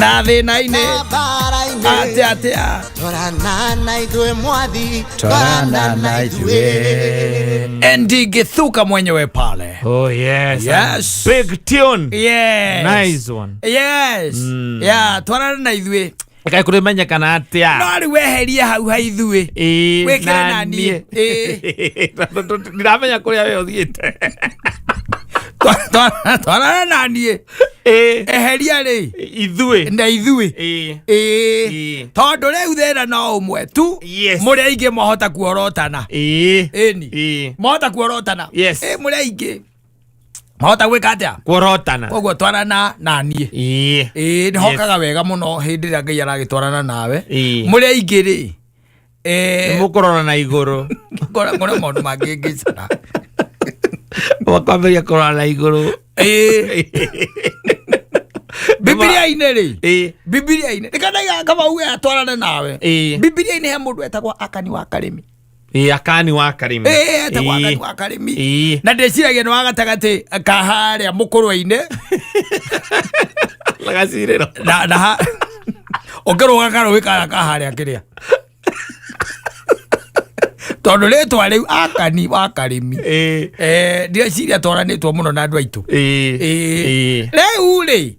Na thĩna-inĩ. Mbara-inĩ. Atĩa atĩa. Twarana na ithuĩ mwathi. Twarana na ithuĩ. Andy Githuka mwenyewe pale. Oh yes. Yes. Big tune. Yes. Nice one. Yes. Yeah, twarana na ithuĩ. Kaĩ kũrĩ menyekana atĩa? No rĩu weherie hau ha ithuĩ. Ĩĩ, Wĩkĩre na na niĩ. niĩ. Ndiramenya kũrĩa we ũthiĩte. Twarana na niĩ. Ĩĩ. Eheria rĩ. Ithuĩ. Na ithuĩ. Ĩĩ. Ĩĩ. Ĩĩ. Tondũ rĩu thĩna no ũmwe tu. Yes. Mũrĩ aingĩ mwahota kuorotana. Ĩĩ. Ĩni. Ĩĩ. Mwahota kuorotana. Yes. Ĩ mũrĩ aingĩ. Mwahota gwĩka atĩa? Kuorotana. Koguo twarana na niĩ. Ĩĩ. Ĩĩ nĩ hokaga wega mũno hĩndĩ ĩrĩa Ngai aragĩtwarana nawe. Ĩĩ. Mũrĩ aingĩ rĩ. Eh, Mũkũrora na igũrũ. ngora maũndũ mangĩ ngĩcara. Makwambĩrĩria kũrora na igũrũ. Ĩĩ. Bibilia-inĩ rĩ. Ĩĩ. Bibilia-inĩ. Reke kaba uge atwarane nawe. Ĩĩ. Bibilia-inĩ he mũndũ etagwo Akani wa Karĩmi. Ĩĩ, Akani wa Karĩmi. Ĩĩ, etagwo Ĩĩ. Akani wa Karĩmi. Ĩĩ. Na ndĩciragia nĩ wa gatagatĩ ka harĩa mũkũrwe-inĩ. Na gacirĩro. Na ha ũkĩrũga karũĩ karĩa ka harĩa kĩrĩa. Tondũ rĩtwa rĩu Akani wa Karĩmi. Ĩĩ. Eh, ndĩreciria twaranĩtwo mũno na andũ aitũ. Ĩĩ. Ĩĩ. Ĩĩ. Rĩu rĩ,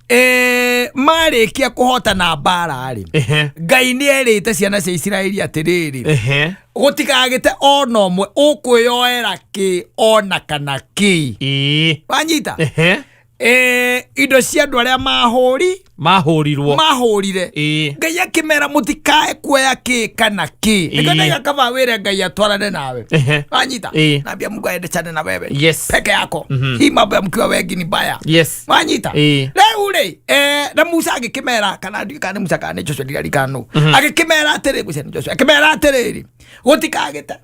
eh, marĩkia kũhotana mbara rĩ, Ehe. Ngai nĩ erĩte ciana cia Isiraeli atĩrĩrĩ, Ehe. gũtikagĩte ona ũmwe ũkwĩyoera kĩ ona kana kĩ. Ĩĩ. Wanyita? Ehe. Eh, indo cia andũ arĩa mahũri Mahũrirwo. mahũrire. Ĩĩ. Ngai akĩmera mũtikae kuoya kĩ kana kĩ. Ĩĩ. Nĩkĩo ndaiga kaba wĩre Ngai atwarane nawe. Ehe. Wanyita? Ĩĩ. Naambia Mungu aendeshane na wewe. Yes. Peke yako. Hii mambo ya mkiwa wengi ni mbaya. Yes. Wanyita? Ĩĩ. Rĩu rĩ, eh, na Musa agĩkĩmera kana ndiũĩ kana nĩ Musa kana nĩ Joshua ndirarikana nũ. Agĩkĩmera atĩrĩ, Musa nĩ Joshua. Akĩmera atĩrĩrĩ, gũtikagĩte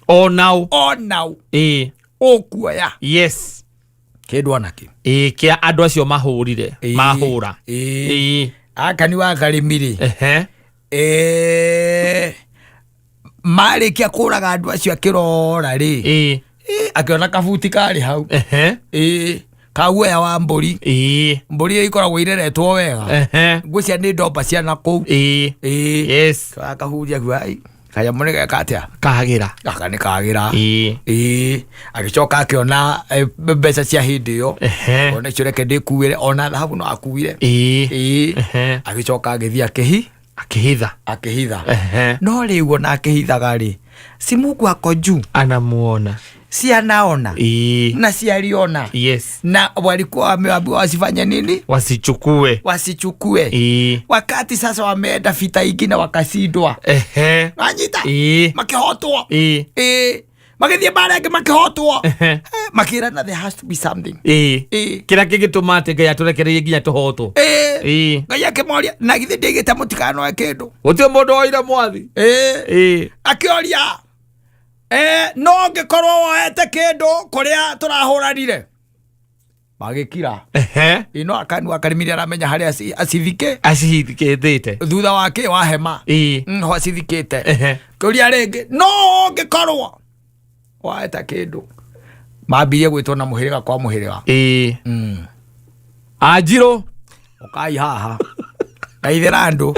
Onao. ona ũ Ĩĩ. ũkuoya Yes. kĩndũ ona kĩ. Ĩĩ, kĩa andũ acio mahũrire. Ĩĩ. Mahũra. Ĩĩ. Ĩĩ. Akani wa Karĩmi rĩ, Ehe. eh, marĩkia kũraga andũ acio akĩrora rĩ, Ĩĩ. eh, akĩona kabuti karĩ hau. Ehe. Ĩĩ, kaguoya wa mbũri. Ĩĩ. Mbũri ĩyo ikoragwo ireretwo wega. Ehe. Ngwĩciria nĩ ndomba cia na kũu. Ĩĩ. Ĩĩ. Yes. Akahuria kuga, "Ai, kanyamũ nĩ geka atĩa?" Kagĩra. Gaka nĩ kagĩra. Ĩĩ. Ĩĩ. Agĩcoka akĩona eh, mbeca cia hĩndĩ ĩyo. Ehe. Ona icio reke ndĩkuĩre, ona thahabu no akuire. Ĩĩ. Ĩĩ. Ehe. Agĩcoka agĩthiĩ akĩhi Akĩhitha. akĩhitha. Ehe. No rĩu ona akĩhithaga rĩ, si Mungu ako juu, Anamuona. si anaona Ĩĩ. na si aliona Yes. na walikuwa wameambiwa wasifanye nini? Wasichukue. Wasichukue. Ĩĩ. Wakati sasa wameenda vita ingine wakashindwa, Ehe. wanyita Ĩĩ. makĩhotwo. Ĩĩ. Ĩĩ, magĩthiĩ mbara ĩngĩ makĩhotwo. Ehe. Eh, makĩrana there has to be something. Ĩĩ. Ĩĩ. Kĩrĩa kĩngĩtũma atĩ Ngai atũrekererie nginya tũhotwo. Ĩĩ. Ĩĩ. Ngai akĩmoria na githĩ ndĩgĩte mũtikanoe kĩndũ. Gũtirĩ mũndũ woire mwathi. Ĩĩ. Ĩĩ. Akĩoria eh, no ngĩkorwo woete kĩndũ kũrĩa tũrahũranire magĩkira. Ehe. Ĩno Akani wa Karĩmi aramenya harĩa acithike Acihithĩte. thutha wa kĩ wa hema. Ĩĩ. Ho acithikĩte. Ehe. Kĩũria rĩngĩ no ngĩkorwo waeta kĩndũ mambirie gwĩtwo na mũhĩrĩga kwa mũhĩrĩga. Ĩĩ. Anjirũ. Ũkai haha ngaithĩra andũ,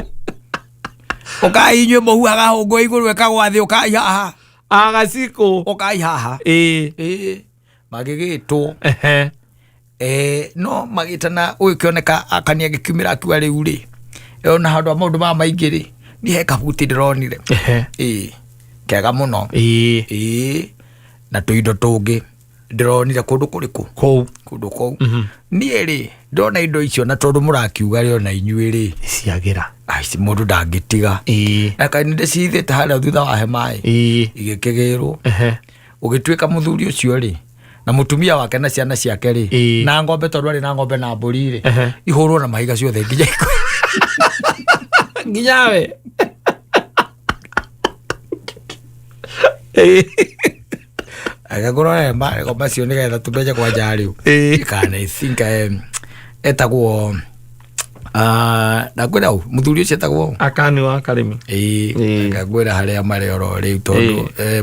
ũkai inyuĩ mũhuhaga hũngũ igũrũ ĩkagwa thĩ, ũkai haha. Agacikũ. Ũkai haha. Ĩĩ. Ĩĩ, magĩgĩtwo. Ehe. Eh, no magĩtana ũgĩkĩoneka Akani agĩkiumĩra akiuga rĩu rĩ, ona handũ ha maũndũ maya maingĩ rĩ, niĩ he kabuti ndĩronire. Ehe. Ĩĩ, kega mũno. Ĩĩ. Ĩĩ, na tũindo tũngĩ ndĩronire kũndũ kũrĩkũ? Kũu. Kũndũ kũu. Niĩ rĩ, ndona indo icio na tondũ mũrakiuga rĩ ona inyuĩ rĩ, Ciagĩra. ai, mũndũ ndangĩtiga. Ĩĩ. Na kaĩ nĩndĩcihithĩte harĩa thutha wa hema ĩ, Ĩĩ. igĩkĩgĩrwo. Ehe. Ũgĩtuĩka mũthuri ũcio rĩ, na mũtumia wake na ciana ciake rĩ, Ĩĩ. na ng'ombe tondũ arĩ na ng'ombe na mbũri rĩ, Ehe. ihũrwo na mahiga ciothe nginya ikue. Nginya we. Ĩĩ. Agakũrora marego macio nĩgetha tũmenye kwanja rĩu. Ĩĩ. Kana I think etagwo Ah, ndakwĩra ũ mũthuri ũcio etagwo ũ? Akani wa Karĩmi. Ĩĩ, Ĩĩ. ngwĩra harĩa marĩ oro rĩu tondũ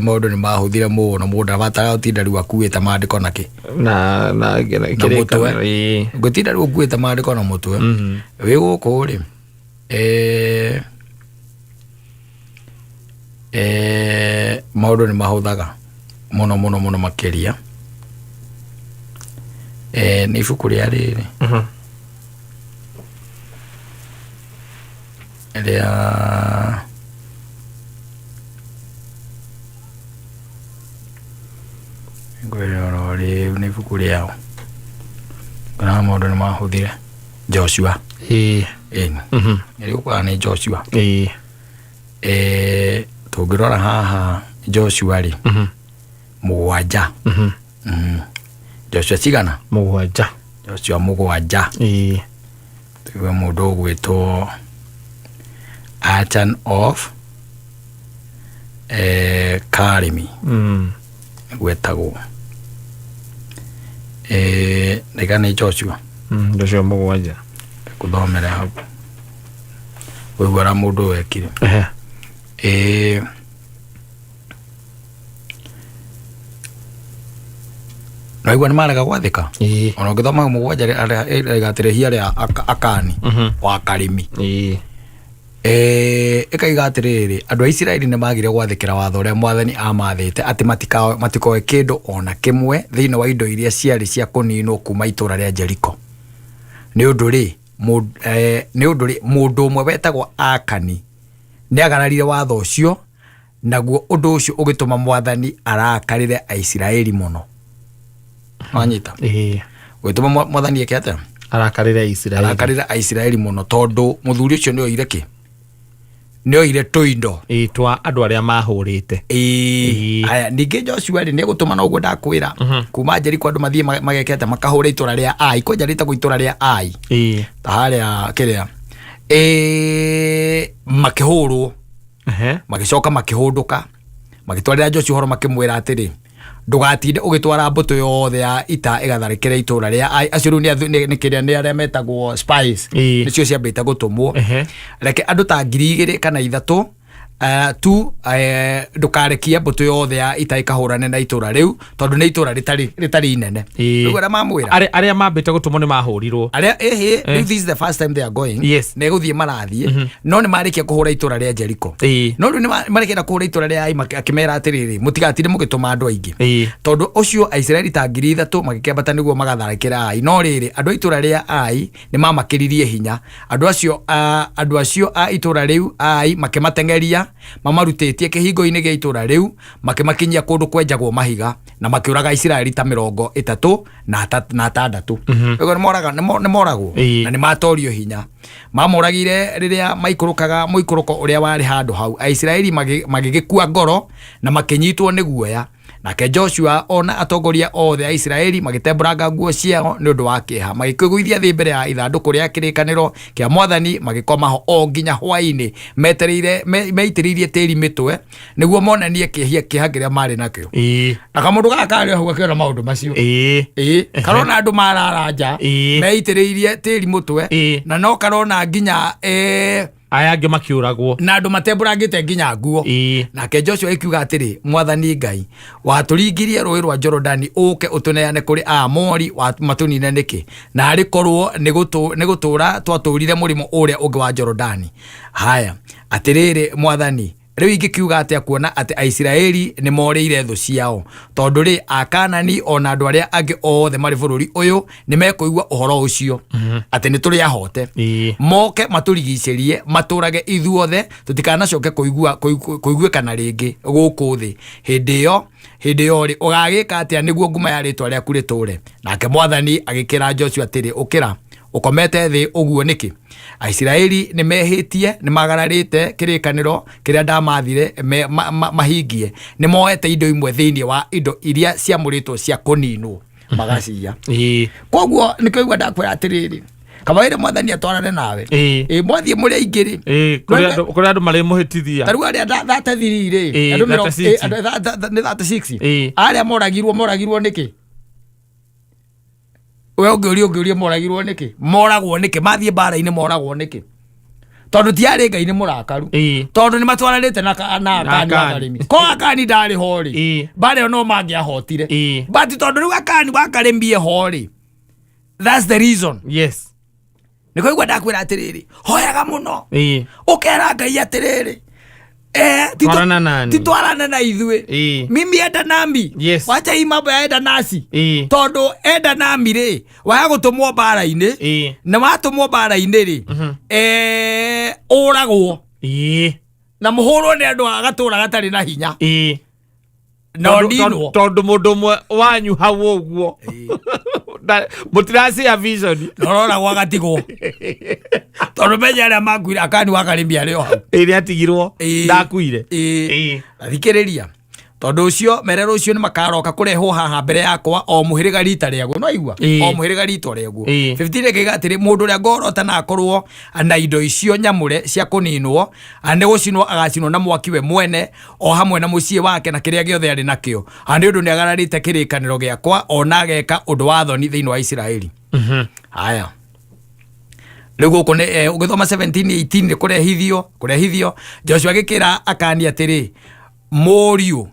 maũndũ nĩ mahũthire mũno mũndũ ndabataraga gũtinda rĩu akuĩte maandĩko na kĩ Na na mũtwe. kĩrĩkanĩro. Ĩĩ. Ngũtinda rĩu ũkuĩte maandĩko na mũtwe. Wĩ gũkũ rĩ, maũndũ nĩ mahũthaga mũno mũno mũno makĩria. Nĩ ibuku rĩa rĩrĩ rĩa ngwĩra oro rĩu nĩ ibuku rĩao kana maũndũ nĩ mahũthire Joshua. Ĩĩ. Ĩni nĩrĩgũkora nĩ Joshua. Ĩĩ. Tũngĩrora haha Joshua rĩ, 7. Joshua cigana? 7. Joshua 7. Ĩĩ. Tuigue mũndũ ũgwĩtwo Achan of Karimi. Gwetagwo rĩga nĩ Joshua. Joshua 7. Kũthomera hau ũigua ũrĩa mũndũ ũyũ ekire. Ehe. Naigua nĩ marega gwathĩka. Ĩĩ. Ona ũngĩthoma hau 7 rĩgatĩrĩ hia rĩa Akani wa Karimi. Ĩĩ. Ĩkaiga atĩrĩrĩ, andũ a Isiraeli nĩ magire gwathĩkĩra watho ũrĩa mwathani amathĩte atĩ matikoe kĩndũ ona kĩmwe thĩinĩ wa indo iria ciarĩ cia kũninwo kuma itũũra rĩa Jeriko. Nĩ ũndũ rĩ, mũndũ ũmwe wetagwo Akani nĩ agararire watho ũcio, naguo ũndũ ũcio ũgĩtũma mwathani arakarĩre Aisiraeli mũno. Wanyita? Ĩĩ. Ũgĩtũma mwathani eke atĩa? Arakarĩre Aisiraeli. Arakarĩre Aisiraeli mũno tondũ mũthuri ũcio nĩ oire kĩ? Nĩ oire tũindo. Ĩĩ, twa andũ arĩa mahũrĩte. Ĩĩ. Ĩĩ. Aya, ningĩ Joshua rĩ, nĩ egũtũma na ũguo ndakwĩra. Kuma Jeriko andũ mathiĩ mageke atĩa? Makahũre itũũra rĩa Ai. Kwanja rĩtagwo itũũra rĩa Ai. Ĩĩ. Ta harĩa kĩrĩa. Makĩhũrwo. Ehe. Magĩcoka makĩhũndũka. Magĩtwarĩra Joshua ũhoro makĩmwĩra atĩrĩ, ndũgatinde ũgĩtwara mbũtũ yothe ya ita ĩgatharĩkĩre itũũra rĩa Ai. Acio rĩu nĩ kĩrĩa, nĩ arĩa metagwo spies. Ĩĩ. Nĩcio ciambĩte gũtũmwo. Ehe. Reke andũ ta 2,000 kana 3, tu, ndũkarekie mbũtũ yothe ya ita ĩkahũrane na itũũra rĩu tondũ nĩ itũũra rĩtarĩ inene. Ĩĩ. Rĩu arĩa mamwĩra? Arĩa mambĩte gũtũmwo nĩ mahũrirwo. Arĩa, ĩhĩ, rĩu this is the first time they are going. Yes. Nĩ gũthiĩ marathiĩ. No nĩ marĩkia kũhũra itũũra rĩa Jeriko. Ĩĩ. No rĩu nĩ marĩkia kũhũra itũũra rĩa Ai, akĩmera atĩrĩrĩ, mũtigatinde mũgĩtũma andũ aingĩ. Ĩĩ. Tondũ ũcio Aisiraeli ta 3,000 magĩkĩambata nĩguo magatharĩkĩre Ai. No rĩrĩ, andũ a itũũra rĩa Ai nĩ mamakĩririe hinya. Andũ acio a itũũra rĩu Ai makĩmateng'eria, mamarutĩtie kĩhingo-inĩ gĩa itũũra rĩu, makĩmakinyia kũndũ kwenjagwo mahiga, na makĩũraga Isiraeli ta 36. Ũguo nĩ moragwo, Ĩĩ. na nĩ matorio hinya. Mamoragire rĩrĩa maikũrũkaga mũikũrũko ũrĩa warĩ handũ hau. Aisiraeli magĩgĩkua ngoro na makĩnyitwo nĩ guoya. Nake Joshua ona atongoria othe a Isiraeli magĩtembũranga nguo ciao nĩ ũndũ wa kĩeha, magĩkĩgũithia thĩ mbere ya ithandũkũ rĩa kĩrĩkanĩro kĩa mwathani, magĩkoma ho o nginya hwaĩ-inĩ, meitĩrĩirie tĩri mĩtwe nĩguo monanie kĩeha kĩrĩa marĩ nakĩo. Ĩĩ. Na kamũndũ gaka karĩ hau gakĩona maũndũ macio. Ĩĩ. Ĩĩ. Karona andũ marara nja, Ĩĩ. meitĩrĩirie tĩri mũtwe, Ĩĩ. na no karona nginya, aya angĩ makĩũragwo. Na andũ matembũrangĩte nginya nguo. Ĩĩ. Nake Joshua akiuga atĩrĩ, Mwathani Ngai, watũringirie rũũĩ rwa Jorodani ũũke ũtũneane kũrĩ Aamori matũnine nĩkĩ? Na arĩ korwo nĩ gũtũũra twatũũrire mũrĩmo ũrĩa ũngĩ wa Jorodani. Haya, atĩrĩrĩ Mwathani, rĩu ingĩkiuga atĩa kuona atĩ Aisiraeli nĩ morĩire thũ ciao? Tondũ rĩ, Akaanani ona andũ arĩa angĩ othe marĩ bũrũri ũyũ nĩ mekũigua ũhoro ũcio atĩ nĩ tũrĩ ahote. Ĩĩ. Moke matũrigicĩrie, matũrage ithuothe, tũtikanacoke kũiguĩkana rĩngĩ gũkũ thĩ. Hĩndĩ ĩyo rĩ, ũgagĩka atĩa nĩguo nguma ya rĩtwa rĩaku rĩtũũre? Nake Mwathani agĩkĩra Joshua atĩrĩ, ũkĩra, ũkomete thĩ ũguo nĩkĩ? Aisiraeli nĩ mehĩtie, nĩ magararĩte kĩrĩkanĩro kĩrĩa ndamathire mahingie. Nĩ moete indo imwe thĩinĩ wa indo iria ciamũrĩtwo cia kũninwo magaciya. Ĩĩ. Koguo nĩkĩo igua ndakwĩra atĩrĩrĩ, kaba wĩre Mwathani atwarane nawe. Ĩĩ. Ĩĩ, mwathiĩ mũrĩ aingĩ rĩ. Ĩĩ, kũrĩ andũ marĩmũhĩtithia. Ta rĩu arĩa 33 rĩ, Ĩĩ, andũ mĩrongo- 36. ĩĩ, andũ nĩ 36. Ĩĩ. Arĩa moragirwo nĩkĩ? We ũngĩũria moragirwo nĩkĩ? Moragwo nĩkĩ? Mathiĩ mbara-inĩ moragwo nĩkĩ? Tondũ ti arĩ Ngai nĩ mũrakaru. Tondũ nĩ matwaranĩte na na Akani wa Akani. Karĩmi. Ko Akani ndarĩ ho rĩ, mbara ĩyo no mangĩahotire. But tondũ rĩu Akani wa Karĩmi ho rĩ, that's the reason. Nĩ kũigua ndakwĩra atĩrĩrĩ, hoyaga mũno, ũkera Ngai atĩrĩrĩ, Twarana nani. Titwarane na ithuĩ. Mimi enda nami. Wacha hii mambo ya enda nasi. Tondũ enda nami rĩ, waya gũtũmwo mbara-inĩ, na watũmwo mbara-inĩ rĩ, ũragwo na mũhũrwo nĩ andũ a gatũra gatarĩ na hinya na ũninwo. Tondũ mũndũ ũmwe wanyu hau ũguo mũtiracĩa vision. Na ũroragwo agatigwo, tondũ menya arĩa makuire, Akani wa Karĩmi arĩ o hau. Ĩrĩa atigirwo ndakuire. Thikĩrĩria, tondũ ũcio mere rũciũ nĩ makaroka kũrehwo haha mbere yakwa, o mũhĩrĩga rita rĩaguo. No igua, o mũhĩrĩga rita rĩaguo. 15 ĩkĩiga atĩrĩ, mũndũ ũrĩa ngorota na akorwo na indo icio nyamũre cia kũninwo, nĩ gũcinwo agacinwo na mwaki we mwene o hamwe na mũciĩ wake na kĩrĩa gĩothe arĩ nakĩo, nĩ ũndũ nĩ agararĩte kĩrĩkanĩro gĩakwa o na ageka ũndũ wa thoni thĩinĩ wa Isiraeli. Haya, rĩu gũkũ nĩ ũgĩthoma 17 18 nĩ kũrehithio. Joshua agĩkĩra Akani atĩrĩ, mũriũ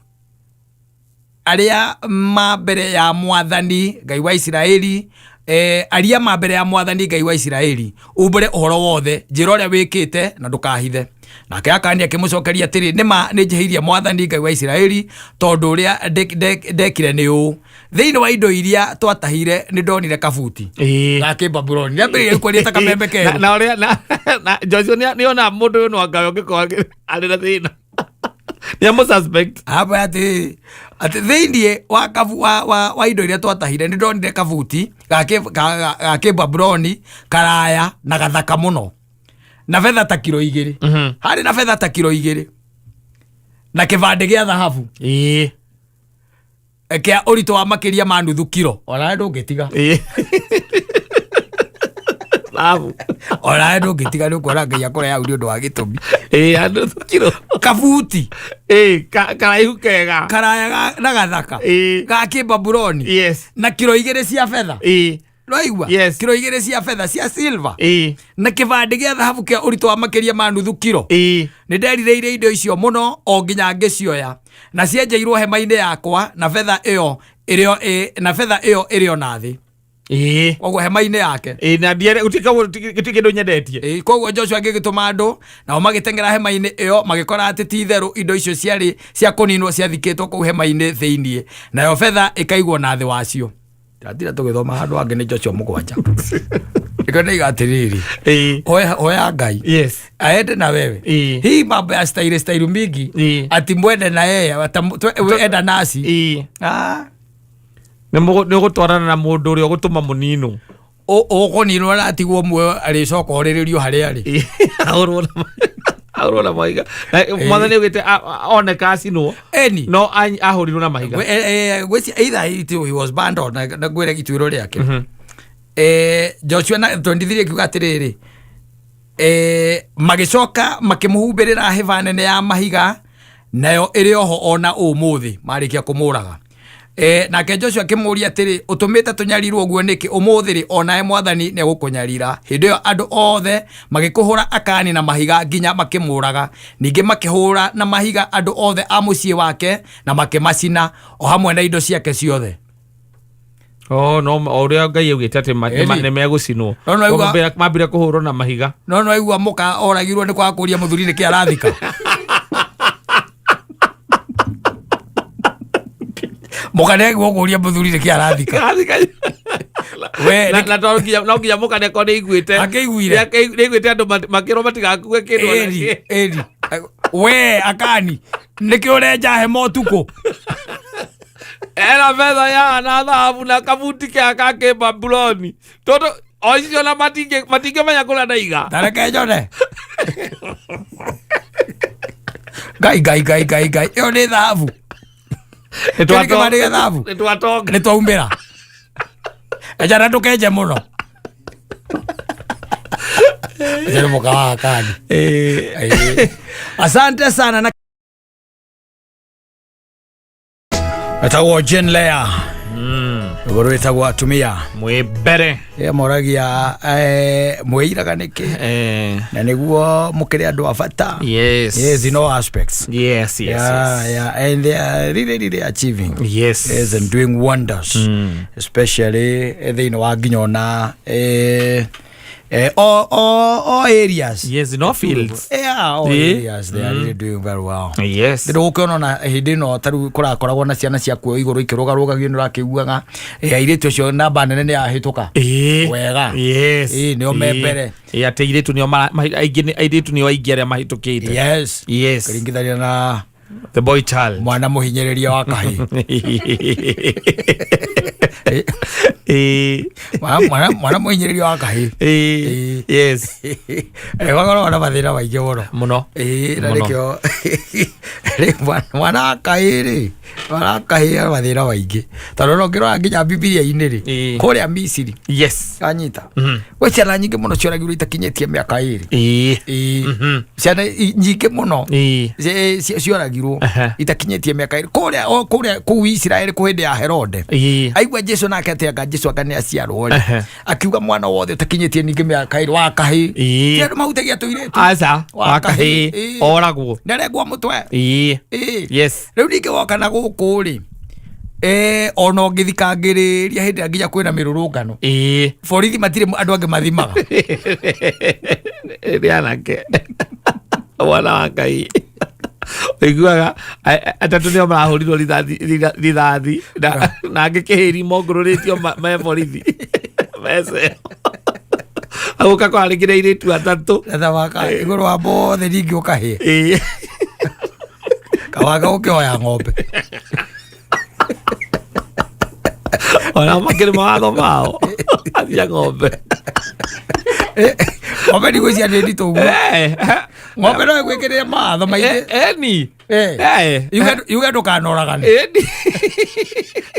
arĩa ma mbere ya Mwathani Ngai wa Isiraeli, aria ma mbere ya Mwathani Ngai wa Isiraeli, umbũre ũhoro wothe, njĩra ũrĩa wĩkĩte na ndũkahithe. Nake Akani akĩmũcokeria atĩrĩ, nĩma nĩ njĩhĩirie Mwathani Ngai wa Isiraeli, tondũ ũrĩa ndekire nĩ ũũ: thĩinĩ wa indo iria twatahire nĩ ndonire kabuti ga Kĩbabuloni. Nĩambĩrĩirie kwaria ta kamembe kerũ. Na ũrĩa na Joshua nĩ ona mũndũ ũyũ no anga ũngĩkorwo arĩ na thĩna, nĩ amũ suspect. Hapa atĩ thĩinĩ wa kabu wa indo iria twatahire nĩ ndonire kabuti ga Kĩbabuloni karaya na gathaka mũno, na betha ta kiro 2, harĩ na betha ta kiro 2 na kĩbandĩ gĩa thahabu kĩa ũritũ wa makĩria ma nuthu kiro. Onawe ndũngĩtiga. Thahabu. Onawe ndũngĩtiga, nĩ ũkuona Ngai akũreha hau nĩ ũndũ wa gĩtũmi. Andũ kiro. Kabuti. Karaihu kega. Karaya na gathaka ga Kĩbabuloni na kiro 2 cia betha. Rwaigua? Yes. Kiro 2 cia betha, cia silver, na kĩbandĩ gĩa thahabu kĩa ũritũ wa makĩria ma nuthu kiro. Nĩ nderirĩirie indo icio mũno o nginya ngĩcioya, na cienjeirwo hema-inĩ yakwa, na betha ĩyo ĩrĩ na betha ĩyo ĩrĩ o na thĩ. Koguo hema-inĩ yake. Na ndiere gũtirĩ kĩndũ nyendetie. Koguo Joshua agĩgĩtũma andũ, nao magĩteng'era hema-inĩ ĩyo, magĩkora atĩ ti itherũ indo icio ciarĩ cia kũninwo ciathikĩtwo kũu hema-inĩ thĩinĩ, nayo betha ĩkaigwo na thĩ wacio. Ndatira tũgĩthoma handũ hangĩ nĩ Joshua 7. Nĩkĩo ndaiga atĩrĩrĩ, hoya Ngai aende na wewe. Hii mambo ya staili staili mingi, ati mwende na yeye, enda nasi. Ah, Nĩ ũgũtwarana na mũndũ ũrĩa ũgũtũma mũninwo. Ũkũninwo aratigwo muoyo, arĩcoka orĩrĩrio harĩa arĩ. Ahũrwo na mahiga. Na Mwathani augĩte oneka acinwo. Eni. No ahũrirwo na mahiga. Gwĩcia either he was banned or na ngwĩre ituĩro rĩake. Joshua na 23 akiuga atĩrĩrĩ, magĩcoka makĩmũhumbĩrĩra hĩba nene ya mahiga, nayo ĩrĩ oho ona ũmũthĩ marĩkia kũmũraga. Nake Joshua akĩmũũria atĩrĩ, ũtũmĩte tũnyarirwo ũguo nĩkĩ? Ũmũthĩ rĩ, onawe Mwathani nĩ egũkũnyarira. Hĩndĩ ĩyo andũ othe magĩkũhũra Akani na mahiga nginya makĩmũraga. Ningĩ makĩhũra na mahiga andũ othe a mũciĩ wake na makĩmacina o hamwe na indo ciake ciothe. Oh, no o ũrĩa Ngai augĩte atĩ Ĩni. nĩ megũcinwo. No, Mambire kũhũrwo na mahiga. No aigua mũka oragirwo nĩ kwaga kũria mũthuri nĩkĩ arathika. Mũka nĩ agirwo kũria mũthuri nĩkĩ arathika. We, Na tondũ no nginya mũka nĩakorwo nĩ aiguĩte. Akĩiguire. Nĩ aiguĩte andũ makĩrwo matigakue kĩndũ ona Ĩri, kĩ. ĩri. We Akani, nĩkĩ ũrenja hema ũtukũ? Ena betha ya na thahabu na kabuti kea ka Kĩbabuloni, tondũ o icio na matingĩmenya kũrĩa ndaiga. Tareke njone. Ngai, Ngai, Ngai, Ngai, Ngai, ĩyo nĩ thahabu. Nĩ Kĩu nĩ kĩbandĩ gĩa thahabu. Nĩ twatonga. Nĩ twaumĩra. Ejana ndũkenje mũno. Ũcio nĩ mũka wa Akani. Asante sana na etagwo Jane Lea. Rwĩmbo rwĩtagwo atumia. Mwĩ mbere. Moragia mwĩiraga nĩkĩ na nĩguo mũkĩrĩ andũ a bata. Yes. Yes, in all aspects. Yes, yes. Yeah, yes. yeah, and they are really, really achieving. Yes. Yes, and doing wonders. Especially thĩinĩ wa nginya ona all areas. Yes, in all fields. Yeah, all areas they are really doing very well. Yes. Ndä gå ona hä ndä ä no tarä u kå rakoragwo na ciana ciakuo igå rå ikä rå garå nä rakä airä tu acio namba nene nä yahä tå ka. Wega. Yes. Ĩĩ, nĩo me mbere. Ĩĩ, atĩ airĩtu nĩo aingĩ airĩtu nĩo aingĩ arĩa mahĩtũkĩte. Yes. Yes. Kũringithania na the boy child. Mwana må hinyä rä ria wa kahä. Mwana må hinyä rä ria wa kahä. Ĩĩ. Yes. Wakoragwo na mathä na maingä må no. Mũno. Ĩĩ, na Mũno. nĩkĩo rĩ, mwana wa kahĩĩ rĩ, mwana wa kahĩĩ ena mathĩna maingĩ tondũ no ngĩrora nginya bibilia-inĩ rĩ, kũrĩa Misiri, anyita gwĩ ciana nyingĩ mũno cioragirwo itakinyĩtie mĩaka 2. Ĩĩ. Ciana nyingĩ mũno cioragirwo itakinyĩtie mĩaka 2 kũrĩa o kũrĩa kũu Isiraeli kũ hĩndĩ ya Herode. Aigua Jesu nake atĩ anga Jesu anga nĩ aciarwo rĩ, akiuga mwana wothe ũtakinyĩtie ningĩ mĩaka 2 wa kahĩĩ. Ti andũ mahutagia tũirĩtu. Aca. Wa wa kahĩĩ. kahĩĩ. Oragwo. Nĩarengwo mũtwe. Ĩĩ. Yes. Rĩu ningĩ woka na gũkũ rĩ, ona ũngĩthikangĩrĩria hĩndĩ ĩrĩa nginya kwĩna mĩrũrũngano, borithi matirĩ andũ angĩ mathimaga. Nĩ anake mwana wa Ngai ũiguaga atatũ nĩo marahũrirwo rithathi na angĩ kĩhĩri mongũrũrĩtio me borithi meceo agũka kwarĩkĩra airĩtu atatũ. Thamaka igũrũ wa mothe ningĩ ũkahĩa. Kawaga ũkĩhoya ng'ombe. Ona makĩrĩ mawatho mao athia ng'ombe. Ng'ombe ndigwĩcia nĩ nditũ ũguo. Ng'ombe no ĩgwĩkĩrĩre mawatho maingĩ. Eni. Yuge ndũkanoragane Eni.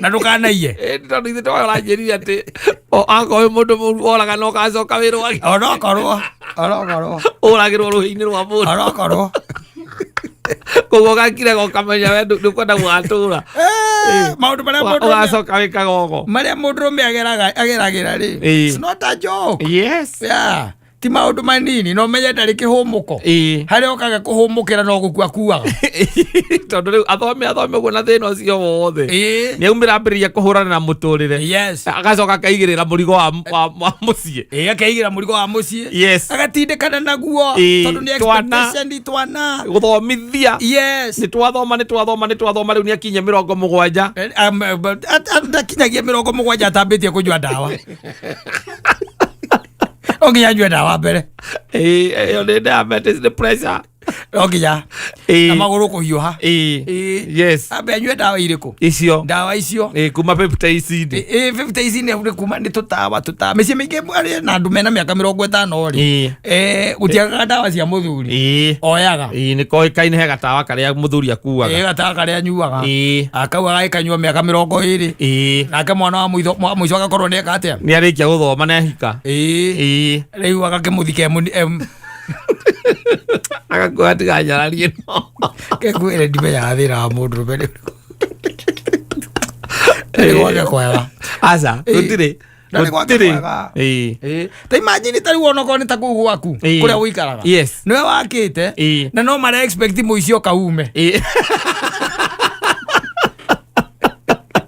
na ndũkanaiye. Eni, tondũ ithe toyo ũranjĩrire atĩ akorwo mũndũ mũru oraga no ũgacoka wĩrwo Onokorwo, onokorwo. Ũragĩrwo rũhĩ-inĩ rwa mũndũ. Onokorwo. Koguo ũgakiraga ũkamenya we ndũkwenda gũgatũra. Maũndũ marĩa mũndũ ũgacoka wĩkaga ũgo. Marĩa mũndũrũme ageragĩra rĩ, it's not a joke. Yes. Yeah, ti maũndũ manini no menye ndarĩ kĩhũmũko. Harĩa ũkaga kũhũmũkĩra no gũkua kuaga. Tondũ rĩu athome athome ũguo na thĩna ũcio wothe Ĩĩ. nĩ aumĩra ambĩrĩria kũhũrana na mũtũrĩre. Agacoka akaigĩrĩra mũrigo wa mũciĩ. Ĩĩ, akeigĩra mũrigo wa mũciĩ. Agatindĩkana naguo tondũ nĩ Twana. expectation twana. Gũthomithia. Nĩ twathoma, nĩ twathoma, nĩ twathoma, rĩu nĩ akinyia 70. Ndakinyagia 70 atambĩtie kũnyua ndawa. No nginya anyue ndawa mbere. Ĩyo nĩ diabetes, nĩ pressure. No nginya na magũrũ kũhiũha. Ĩĩ. Yes. Ambe anyue ndawa irĩkũ? Icio. Ndawa icio. Ĩĩ, kuma 50 ici. Ĩĩ, 50 ici nĩ kuma nĩ tũtawa tũtawa mĩciĩ mĩingĩ arĩ na andũ mena mĩaka 50 rĩ, gũtiagaga ndawa cia mũthuri. Oyaga. Ĩĩ, nĩ koĩkaine he gatawa karĩa mũthuri akuaga. Gatawa karĩa anyuaga. Akau agagĩkanyua mĩaka 20. Nake mwana wa mũitho wa mũico agakorwo nĩ eka atĩa? Nĩ arĩkia gũthoma na ehika. Ĩĩ. Rĩu agakĩmũthika Agakua tiganyararie no. Kekwĩre ndimenyaga thĩna wa mũndũrũme nĩ ũrĩkũ. Nĩ gwake kwega. Aca. Gũtirĩ. Na nĩ gwake Gũtirĩ. kwega. Ĩĩ. Ta imagine ta rĩu onokorwo nĩ ta kũu gwaku kũrĩa ũikaraga, nĩwe wakĩte na no mara expect mũici oka ume.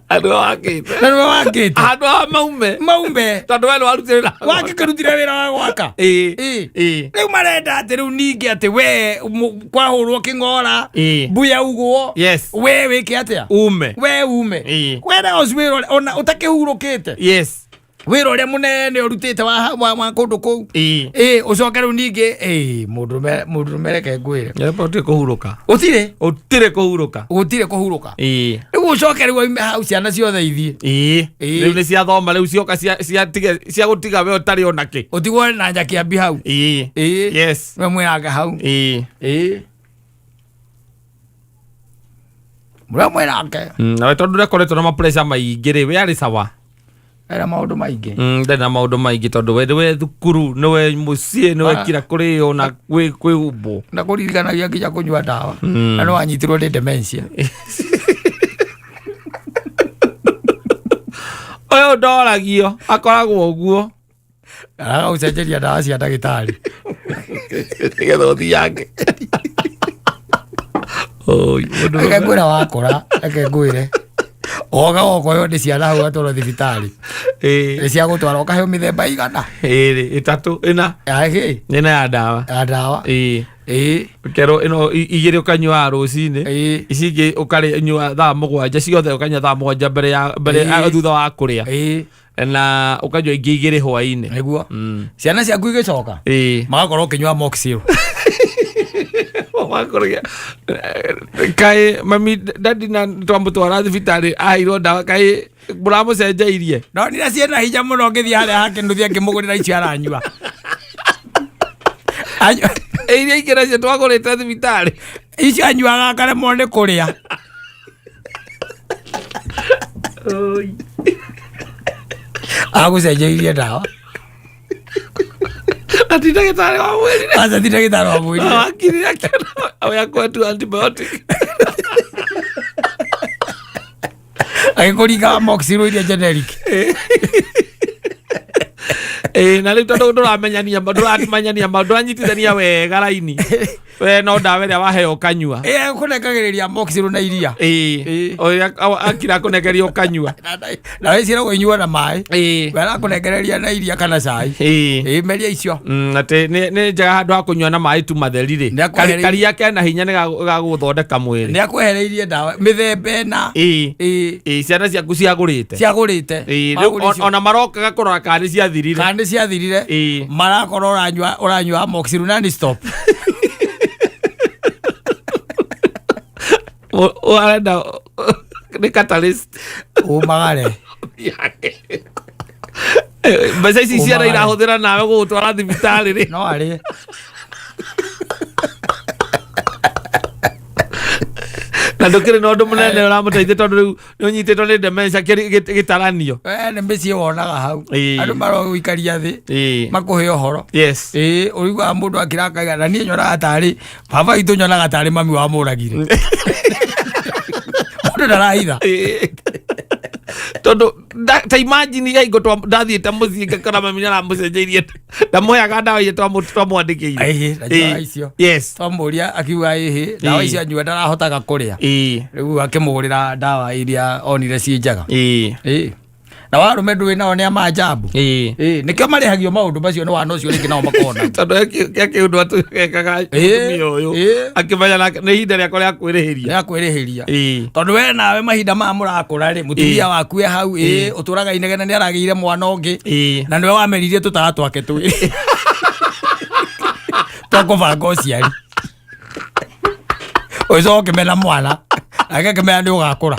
Andũ wakĩte. Na nĩwe wakĩte. Andũ a maume. Maume. Tondũ we nĩ warutire wĩra. Wakĩkĩrutire wĩra wa gwaka. Ĩĩ. Rĩu marenda atĩ rĩu ningĩ atĩ we kwahũrwo kĩng'ora, mbuya ugwo, we wĩke atĩa? Ume. We ume. Wena ũcio wĩra ũrĩa ona ũtakĩhurũkĩte, wĩra ũrĩa mũnene ũrutĩte wa kũndũ kũu. Ĩĩ, ũcoke rĩu ningĩ ĩĩ, mũndũrũme mũndũrũme reke ngwĩre. Gũtirĩ kũhurũka. Gũtirĩ. Gũtirĩ kũhurũka. Gũtirĩ kũhurũka. Rĩu ũcoke rĩu aume hau ciana ciothe ithiĩ. Rĩu nĩ ciathoma rĩu cioka cia gũtiga we ũtarĩ ona kĩ. Ũtigwo na njakĩambi hau. Ĩĩ. Yes. We mwĩnake hau. Ĩĩ. Ĩĩ, mũrĩa mwĩnake. Nawe tondũ ũrĩa na mapressure maingĩ rĩ, we arĩ sawa. Ena maũndũ maingĩ. Ndarĩ na maũndũ maingĩ tondũ we nĩwe thukuru, nĩwe mũciĩ, nĩwe kira kũrĩo na kwĩhumbwo. Na kũririkanagia nginya kũnyua ndawa. Na no wanyitirwo nĩ dementia. Ũyũ ndoragio akoragwo ũguo. Aragũcenjeria ndawa cia ndagĩtarĩ. Nĩgetha ũthiange. Oi, mũndũ Reke ngwĩre wakũra, reke ngwĩre. Woga wokoywo nĩ ciana hau atwarwo thibitarĩ. Nĩ cia gũtwara ũkaheo mĩthemba igana. Ĩrĩ, ĩtatũ, ĩna. Ahĩ, Ĩna ya ndawa. ya ndawa. Ĩĩ. Ĩĩ, Ũkerwo ĩno igĩrĩ ũkanyua rũcinĩ. ĩĩ, Ici ingĩ ũkarĩnyua thaa 7, ciothe ũkanyua thaa 7 mbere ya mbere Ĩĩ. thutha wa kũrĩa. Ĩĩ, Na ũkanyua ingĩ igĩrĩ hwaĩ-inĩ. nĩguo. Ciana ciaku igĩcoka Ĩĩ. magakorwo ũkĩnyua Moxil. Wakũrĩa. Kaĩ mami dadi na twamũtwara thibitarĩ aheirwo ndawa kaĩ mũramũcenjeirie. Ndonire ciĩna hinya mũno ngĩthiĩ harĩa hake nduthi ngĩmũgũrĩra icio aranyua. Iria ingĩ nacio twagũrĩte thibitarĩ. Icio anyuaga akaremwo nĩ kũrĩa. Agũcenjeirie ndawa. Ati ndagĩtarĩ wamwĩrire. Aca ti ndagĩtarĩ wamwĩrire. Wakirire akĩona we akwetu antibiotic. Agĩkũringa Moxil iria generic. Ĩĩ na rĩu tondũ ndũramenyania ndũramanyania ndũranyitithania wega raini. We no ndawa ĩrĩa waheo ũkanyua. Ĩĩ akũnengagĩrĩria Moxil na iria. Ĩĩ. Ĩĩ. Ũrĩa akira akũnengeria ũkanyua. Ndawa ici ĩragũinyua na maĩ. Ĩĩ. We arakũnengereria na iria kana cai. Ĩĩ. Ĩĩ meria icio. Atĩ nĩ njega handũ ha kũnyua na maĩ tu matheri rĩ. Nĩ akwehereirie- Karia kena hinya nĩ gagũthondeka mwĩrĩ. Nĩ akwehereirie ndawa mĩthemba ĩna. Ĩĩ. Ĩĩ. Ĩĩ ciana ciaku ciagũrĩte. Ciagũrĩte. Ĩĩ rĩu Magũrĩte icio. ona marokaga kũrora kana nĩ ciathirire. Kana nĩ ciathirire. Ĩĩ. Marakorwo ũranyua Moxil na stop. Arenda nĩ catalyst. Umagare. Mbeca ici ciana Umagare. irahũthĩra nawe gũgũtwara thibitarĩ rĩ. No arĩe. Na ndũkĩrĩ na ũndũ mũnene ũramũteithia tondũ rĩu nĩ ũnyitĩtwo nĩ dementia gĩtaranio. We nĩ mĩciĩ wonaga hau. Ĩĩ. Andũ marogũikaria thĩ. Ĩĩ. Makũhe ũhoro. Yes. Ĩĩ ũiguaga mũndũ akĩrakaiga na niĩ nyonaga tarĩ baba witũ nyonaga tarĩ mami wamũragire. Mũndũ ndarahitha. Ĩĩ. Tondũ ta imagine hingo ndathiĩte mũciĩ ngakora mami nĩaramũcenjeirie ndamũheaga ndawa iria twamwandĩkĩire. Ĩĩ, na ndawa icio. Yes. Twamũria akiuga ĩhĩ ndawa Ĩĩ. icio anyua ndarahotaga kũrĩa. Ĩĩ. Rĩu akĩmũgũrĩra ndawa iria onire ciĩ njega. Ĩĩ. Ĩĩ. Na warũme ndũĩ nao nĩ a maajabu. Ĩĩ. Ĩĩ nĩkĩo marĩhagio maũndũ macio nĩ wana ũcio rĩngĩ nao makona. Tondũ he kĩũndũ atwĩkaga Ĩĩ, mũtumia ũyũ ĩĩ. akĩmenya nake nĩ ihinda rĩakwa rĩa kwĩrĩhĩria. Nĩ akwĩrĩhĩria. Ĩĩ. Tondũ we nawe mahinda maya mũrakũra rĩ mũtumia Ĩĩ. waku e hau ĩĩ ũtũraga inegene nĩ aragĩire mwana ũngĩ Ĩĩ. na nĩwe wameririe tũtara twake twĩrĩ twa kũbanga ũciari ũcoke ũkĩmena mwana nake akĩmenya nĩ ũgakũra.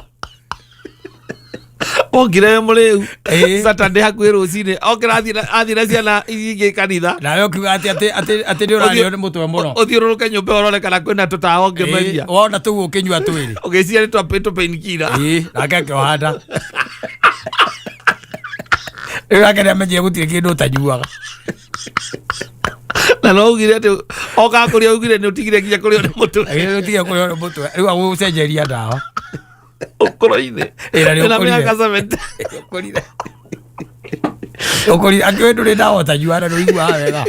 Okire wĩ mũrĩu Ĩĩ. Saturday hakuhĩ rũcinĩ okĩra athiĩ na ciana ici ingĩ kanitha. Nawe ũkiuga atĩ atĩ atĩ atĩ nĩ ũrarĩo nĩ mũtwe mũno. Ũthiũrũrũke nyũmba ĩyo ũrore kana kwĩna tũtawa ũngĩmeria. Ĩĩ, wona tũu ũkĩnyua twĩrĩ. Ũgĩciria nĩ twa painkiller. Ĩĩ, nake akĩohanda. Rĩu nake nĩ amenyire gũtirĩ kĩndũ ũtanyuaga. Na no ugire atĩ okaga kũrĩa ugire nĩ ũtigire nginya kũrĩo nĩ mũtwe. Agĩrĩire ũtige kũrĩo nĩ mũtwe. Rĩu agũcenjeria ndawa. Ũkũrũ-inĩ. Ĩĩ, na nĩ Wĩna ũkũrire. mĩaka 70. Ũkũrire. Ũkũrire akĩũĩ ndũrĩ ndawa ũtanyuaga na ndũiguaga wega.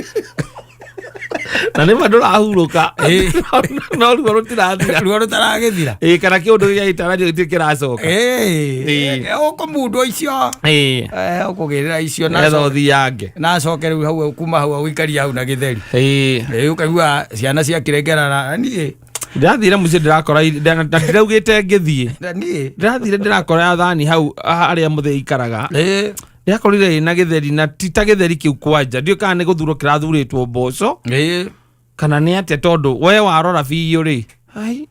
Na nĩ ma ndũrahurũka. Ĩĩ. No ruo rũtirathira. Ruo rũtaragĩthira. Ĩĩ kana kĩũndũ gĩa gĩtaranio gĩtirĩ kĩracoka. Ĩĩ. Ĩĩ. Ũkũmundwo icio. Ĩĩ. Ũkũgĩrĩra icio na Nĩgetha ũthiange. na acoke rĩu hau kuma hau agũikaria hau na gĩtheri. Ĩĩ. Rĩu ũkaigua ciana ciakĩrengerana na niĩ Ndĩrathire mũciĩ ndĩrakora na ndĩraugĩte ngĩthiĩ. na niĩ. Ndĩrathire ndĩrakora ya thani hau harĩa mũthĩ ikaraga. Ĩĩ. Ndĩrakorire ĩna gĩtheri na ti ta gĩtheri kĩu kwanja. Ndiũĩ kana nĩ gũthurwo kĩrathurĩtwo mboco Ĩĩ. kana nĩ atĩa tondũ we warora biũ rĩ. Ai.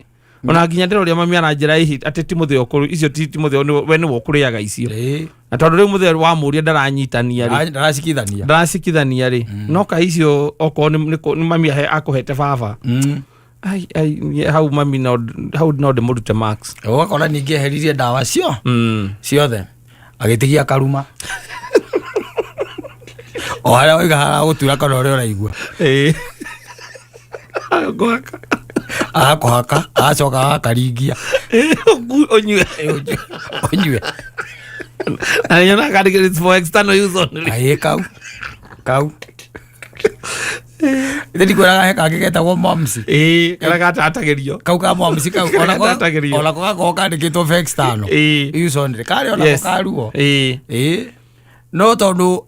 Ona nginya ndĩroria mami aranjĩra ĩhĩ atĩ ti mũthĩ ũkũrĩ icio ti mũthĩ we nĩwe ũkũrĩaga icio. Ĩĩ. Na tondũ rĩu mũthĩ wamũria ndaranyitania rĩ. Ndaracikithania. Ndaracikithania rĩ. No ka icio okorwo nĩ mami akũhete baba. Ai ai niĩ hau mami no hau no ndĩmũrute marks. Ũgakora ningĩ eheririe ndawa cio ciothe agĩtigia karuma. O harĩa waiga haragũtura kana ũrĩa ũraigua. Ĩĩ. Ngwaka. Agakũhaka agacoka agakaringia. Ũnyue. Ũnyue. Na nyonaga kandĩkĩtwo it's for external use only. Aĩ kau kau ithe ndikwĩraga he kangĩ getagwo momsi. Ĩĩ, karĩa gatatagĩrio. Kau ka momsi kau onako Gatatagĩrio. onako gakoragwo kandĩkĩtwo for external Ĩĩ. use only, karĩ onako Yes. karuo. Ĩĩ. Ĩĩ, no tondũ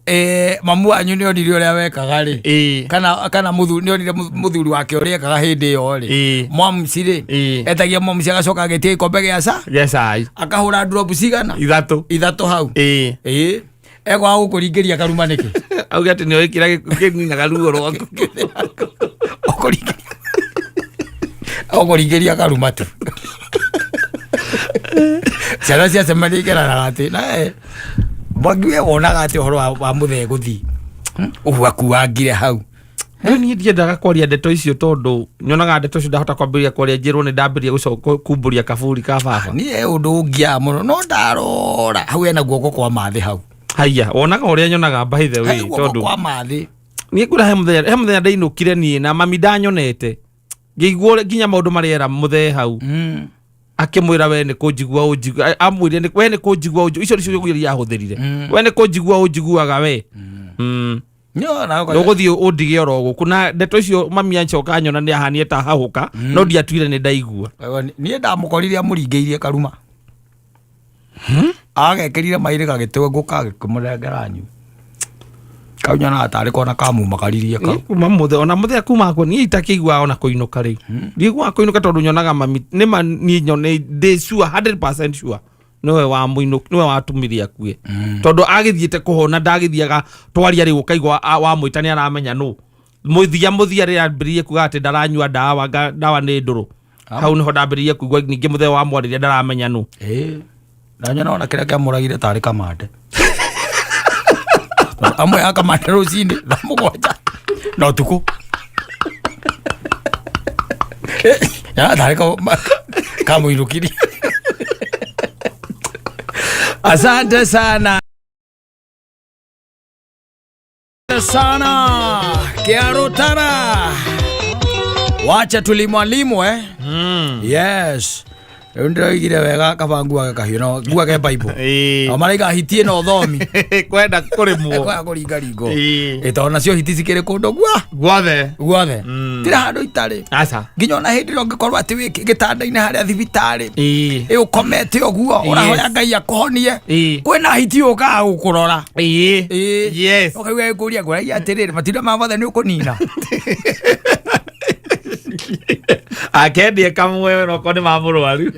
mamu wanyu nĩ onire ũrĩa wekaga rĩ, Ĩĩ. kana mũthuri nĩ onire mũthuri wake ũrĩa ekaga hĩndĩ ĩyo rĩ, Ĩĩ. momsi rĩ, Ĩĩ. etagia momsi agacoka agĩtia gĩkombe gĩa ca, Gĩa cai. akahũra drop cigana? 3. 3 hau. Ĩĩ. Ĩĩ, ekwaga gũkũringĩria karuma nĩkĩ? Auge atĩ nĩoĩ kĩrĩa kĩninaga ruo rwaku. Ũkũringĩria karuma tu. Ciana ciacemania ikeranaga atĩ nae mwangi we wonaga atĩ ũhoro wa mũthee gũthiĩ ũguo akuangire hau. Rĩu niĩ ndiendaga kwaria ndeto icio tondũ nyonaga ndeto icio ndahota kwambĩrĩria kwaria njĩrwo nĩ ndambĩrĩria gũcoka kumbũria kaburi ka baba. Niĩ ũndũ ũngiaga mũno no ndarora hau hena guoko kwa mathĩ hau. Haiya, wonaga ũrĩa nyonaga by the way He guoko tondũ kwa mathĩ. Niĩ ngwĩra he mũthenya ndainũkire niĩ na mami ndanyonete ngĩigua ũrĩa nginya maũndũ marĩa era mũthee hau, akĩmwĩra we nĩ kũnjigua ũnjigua, amwĩrire we nĩ kũnjigua ũnjigua, icio nĩcio ciugo iria ahũthĩrire, we nĩ kũnjigua ũnjiguaga we. Nĩona. Ũgũthiĩ ũndige oro gũkũ na ndeto icio mami ancoka nyona nĩ ahanie ta hahũka no ndiatuire nĩ ndaigua. Niĩ ndamũkorire amũringĩirie karuma, agekĩrire mairĩ gagĩtwengũka agĩkĩmũnengera anyue. Kau nyonaga tarĩ kona kamumagaririe kau. Kuma mũthee ona mũthee kuma akua niĩ itakĩiguaga ona kũinũka rĩu, ndiiguaga kũinũka tondũ nyonaga mami nĩma niĩ nyone ndĩ sure, 100% sure nĩwe wa mũinũ nĩwe watũmire akue tondũ agĩthiĩte kũhona ndagĩthiaga twaria rĩu ũkaigua wamwĩta nĩ aramenya nũ mũthia mũthia rĩrĩa ambĩrĩirie kuga atĩ ndaranyua ndawa ndawa nĩ ndũrũ, hau nĩho ndambĩrĩirie kuigua ningĩ mũthee wa mwarĩria ndaramenya nũ. Ĩĩ, ndanyona ona kĩrĩa kĩamũragire tarĩ kamande. Tondũ amwe a kamande rũcinĩ thaa 7 na ũtukũ. Nyonaga tarĩ kamũinũkirie. Asante sana sana Kiarutara, wacha tulimwalimu eh? Yes, rĩu ndĩroigire wega kaba nguage kahiũ no nguage Bible. Ĩĩ. O maraiga hiti ĩno thomi. Kwenda kũrĩmwo. Kwaya kũringaringwo. Ĩĩ. Ĩ tondũ nacio hiti cikĩrĩ kũndũ gua Guothe. Guothe. Tira handũ itarĩ. Aca. Nginya ona hĩndĩ ĩrĩa ũngĩkorwo atĩ wĩ gĩtanda-inĩ harĩa thibitarĩ, Ĩĩ. ĩ ũkomete ũguo ũrahoya Ngai akũhonie, Ĩĩ. kwĩna hiti yũkaga gũkũrora. Ĩĩ. Ĩĩ. Yes. Ũkaigua ĩkũria ngũragia atĩrĩrĩ, matinda ma mothe nĩ ũkũnina. Akendie kamwe nokorwo nĩ ma mũrwaru.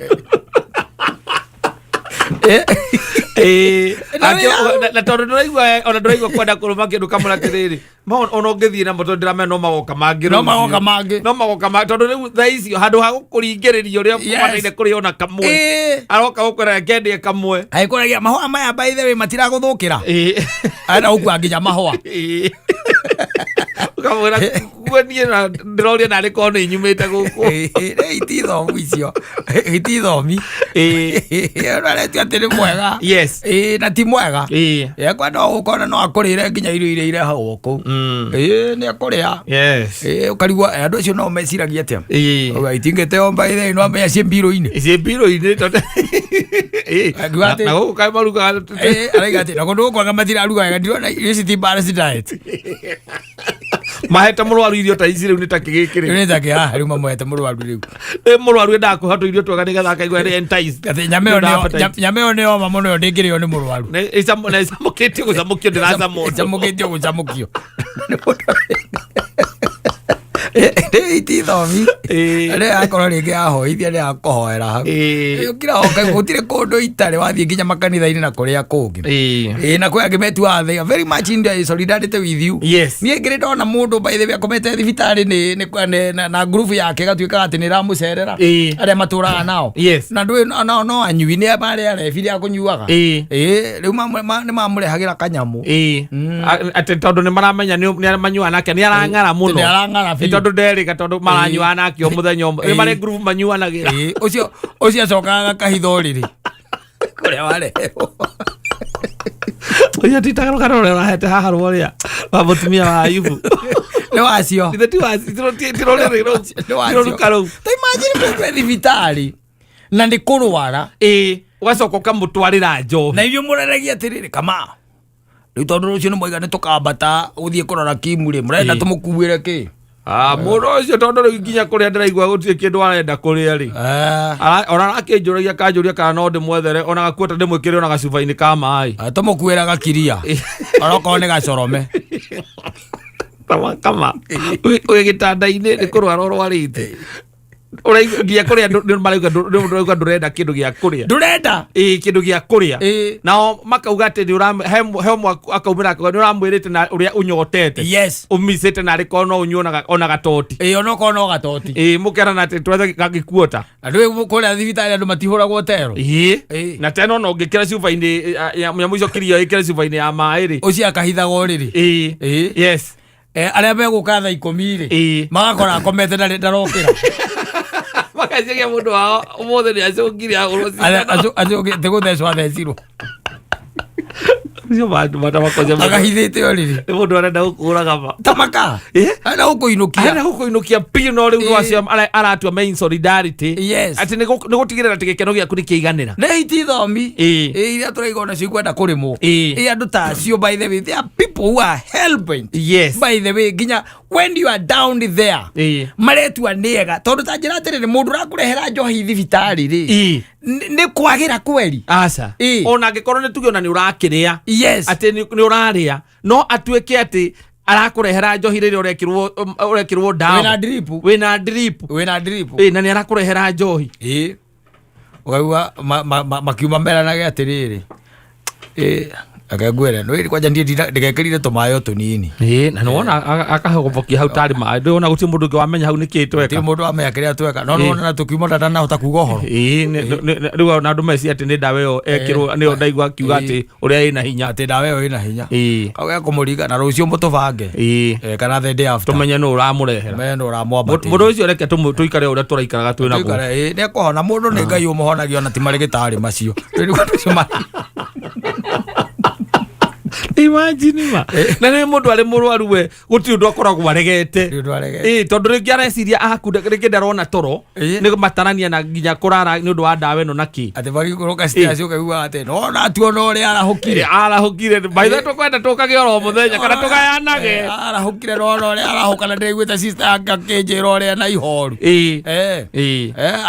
Ĩĩ. Na wĩra- Na tondũ ndũraigua ona ndũraigua kwenda kũrũma kĩndũ kamwe atĩrĩrĩ ona ũngĩthiĩ namo tondũ ndĩramenya no magoka mangĩ No rũciũ. magoka mangĩ. No magoka mangĩ tondũ rĩu thaa icio handũ ha gũkũringĩrĩria ũrĩa Yes. ũbataire kũrĩa ona kamwe, Ĩĩ. aroka gũkwĩra kendie kamwe. Agĩkũragia mahũa maya by the way matiragũthũkĩra. Ĩĩ. Arenda gũkua nginya mahũa. Ĩĩ. Ũkamwĩra kuo niĩ na ndĩroria narĩ korwo nĩ inyumĩte gũkũ. Ĩĩ, hiti thomu icio, hiti thomi. Ĩĩ. Aretia atĩ nĩ mwega. Yes. Ĩĩ, na ti mwega. Ĩĩ. Ekwenda gũkona no akũrĩre nginya irio iria irehagwo kũu. Ĩĩ, nĩ akũrĩa. Yes. Ĩĩ, ũkarigwo andũ acio no meciragia atĩa. Ĩĩ. Auga itingĩteo by the way no amenya ciĩ mbirũ-inĩ. Ciĩ mbirũ-inĩ tondũ Ĩĩ. Akiuga atĩ- Na gũkũ kaĩ marugaga Ĩĩ, araiga atĩ na kũndũ gũkũ anga matiraruga wega, ndirona irio ici ti balanced diet. Mahete mũrwaru irio ta ici rĩu nĩ ta kĩgĩkĩ Rĩu rĩu. nĩ ta kĩhaha rĩu mamũhete mũrwaru rĩu. Ĩ mũrwaru endaga kũhe tũirio twega nĩgetha akaigua nĩ enticed. Atĩ nyama ĩyo Nĩ nĩyo- appetite. nyama ĩyo nĩ yoma mũno ĩyo ndĩngĩrĩo nĩ mũrwaru. Na ĩcamũkĩtio gũcamũkio ndĩracamwo. Ĩcamũkĩtio gũcamũkio. Rĩu itithomi. Ĩĩ. Rĩu akorwo rĩngĩ ahoithia nĩ akũhoera hau. Ĩĩ. Ũkira gũtirĩ kũndũ itarĩ wathiĩ nginya makanitha-inĩ na kũrĩa kũngĩ. Ĩĩ. Ĩĩ, na kwĩ angĩ metuaga they are very much in the solidarity with you. Yes. Niĩ ngĩrĩ ndona mũndũ by the way akomete thibitarĩ nĩ na ngurubu yake ĩgatuĩka atĩ nĩ ĩramũcerera, Ĩĩ. arĩa matũraga nao. Yes. Na ndũĩ nao no anyui nĩ marĩ arebi rĩa kũnyuaga. Ĩĩ. Ĩĩ, rĩu nĩ mamũrehagĩra kanyamũ. Ĩĩ. Atĩ tondũ nĩ maramenya nĩ manyuaga nake nĩ arang'ara mũno. Nĩ arang'ara Ĩ biũ. tondũ nderĩga tondũ maranyuaga nake o mũthenya ũmwe. Nĩ Ĩĩ. marĩ ngurubu manyuanagĩra. Ĩĩ, ũcio acokaga akahitha ũrĩrĩ kũrĩa wareherwo. Ũcio ti ta rũgano rũrĩa ũrahete haha rũrĩa wa mũtumia wa Ayubu. Nĩ wacio. Ithe ti wa ti rũrĩrĩ rũu. Nĩ wacio. Ti rũruka rũu. Ta imagine mũndũ e thibitarĩ na nĩ kũrwara. Ĩĩ. Ũgacoka ũkamũtwarĩra njohi. Na inyuĩ mũreragia atĩrĩrĩ, kama rĩu tondũ rũciũ nĩ mwaiga nĩ tũkambata gũthiĩ kũrora kimu rĩ, mũrenda tũmũkuĩre kĩ? Ah, mũndũ ũcio tondũ rĩu nginya kũrĩa ndĩraigua gũtirĩ kĩndũ arenda kũrĩa rĩ. Ona arakĩnjũragia akanjũria kana no ndĩmwethere ona gakuota ndĩmwĩkĩre ona gacuba-inĩ ka maĩ. Tũmũkuĩre gakiria onokorwo nĩ gacorome. Kama kama wĩ gĩtanda-inĩ nĩ kũrwara ũrwarĩte. Ũraigua nginya kũrĩa nĩ marauga ndũrauga ndũrenda kĩndũ gĩa kũrĩa. Ndũrenda. Ĩĩ, kĩndũ gĩa kũrĩa. Nao Makauga atĩ nĩ ũra he he ũmwe akaumĩra akauga nĩ ũramwĩrĩte na ũrĩa ũnyotete. Ũmicĩte na arĩ korwo no ũnyue ona gatoti. Ĩĩ, onokorwo no gatoti. Ĩĩ, mũkerana atĩ twethe gagĩkuota. Na ndũĩ kũrĩa thibitarĩ andũ matihũragwo tero. Ĩĩ. Na tena ona ũngĩkĩra cuba-inĩ ya mũico kiria ĩkĩre cuba-inĩ ya maĩ rĩ. Ũcio akahithaga ũrĩrĩ. Ĩĩ. Yes. Arĩa megũka thaa 10 rĩ, magakora akomete ndarokĩra. Makaciria mũndũ wao ũmũthĩ nĩ acũngire ahũrwo cindano. Acũngĩte gũthecwo athecirwo. Ũcio matamakoja mũno. Agahithĩte ũrĩrĩ. Nĩ mũndũ arenda gũkũraga ma. Tamaka. Arenda gũkũinũkia. Arenda gũkũinũkia biũ no rĩu no acio aratua main solidarity. Atĩ nĩ gũtigĩrĩra atĩ gĩkeno gĩaku nĩ kĩiganĩra. Nĩ iti thomi. Iria tũraigua onacio ikwenda kũrĩmwo. Andũ ta acio, by the way, there are people who are helping. By the way, nginya when you are down there, maretua nĩ ega tondũ ta njĩra atĩrĩrĩ, mũndũ ũrakũrehera njohi thibitarĩ rĩ, nĩ kwagĩra kweri. Aca. Ona angĩkorwo nĩ tuge ona nĩ ũrakĩrĩa. Atĩ nĩ ũrarĩa no atuĩke atĩ arakũrehera njohi rĩrĩa ũrekĩrwo ndawa. Wĩna drip. Wĩna drip. Wĩna drip. Na nĩ arakũrehera njohi. Ũkaigua makiuma meranage atĩrĩrĩ, reke ngwĩre, nĩ kwanja niĩ ndĩgekĩrire tũmaĩ o tũnini. Ĩĩ, na nĩwona akahobokia hau tarĩ maĩ, ndĩwona gũtirĩ mũndũ ũngĩ wamenya hau nĩkĩĩ tweka. Gũtirĩ mũndũ wamenya kĩrĩa tweka, no nĩwona na tũkiuma ndanahota kuga ũhoro. Ĩĩ, rĩu ona andũ meciria atĩ nĩ ndawa ĩyo ekĩrwo, nĩyo ndaigua akiuga atĩ ũrĩa ĩna hinya. Atĩ ndawa ĩyo ĩna hinya. Kau gekũmũringa na rũciũ mũtũbange. Kana the day after. Tũmenye nũ ũramũrehera. Tũmenye nũ ũramwambatĩria. Mũndũ ũcio reke tũikare ũrĩa tũraikaraga twĩ naguo. Tũikare, ĩĩ, nĩekũhona. Mũndũ nĩ Ngai ũmũhonagia ona ti marĩgĩtarĩ macio. Rĩu nĩguo tũcio Imagine ma. Na nĩ mũndũ arĩ mũrwaru we gũtirĩ ũndũ akoragwo aregete. Gũtirĩ ũndũ aregete. Ĩĩ, tondũ rĩngĩ areciria akunda rĩngĩ ndarona toro. Nĩ matarania na nginya kũrara nĩ ũndũ wa ndawa ĩno na kĩ. Atĩ magĩikũrũka stairs ũkaigua atĩ no na tuona ũrĩa arahũkire. Arahũkire. By the way tũkwenda tũkage oro mũthenya kana tũgayanage. Arahũkire no ona ũrĩa arahũka na ndĩraiguĩte sister yake akĩnjĩra ũrĩa na ihoru.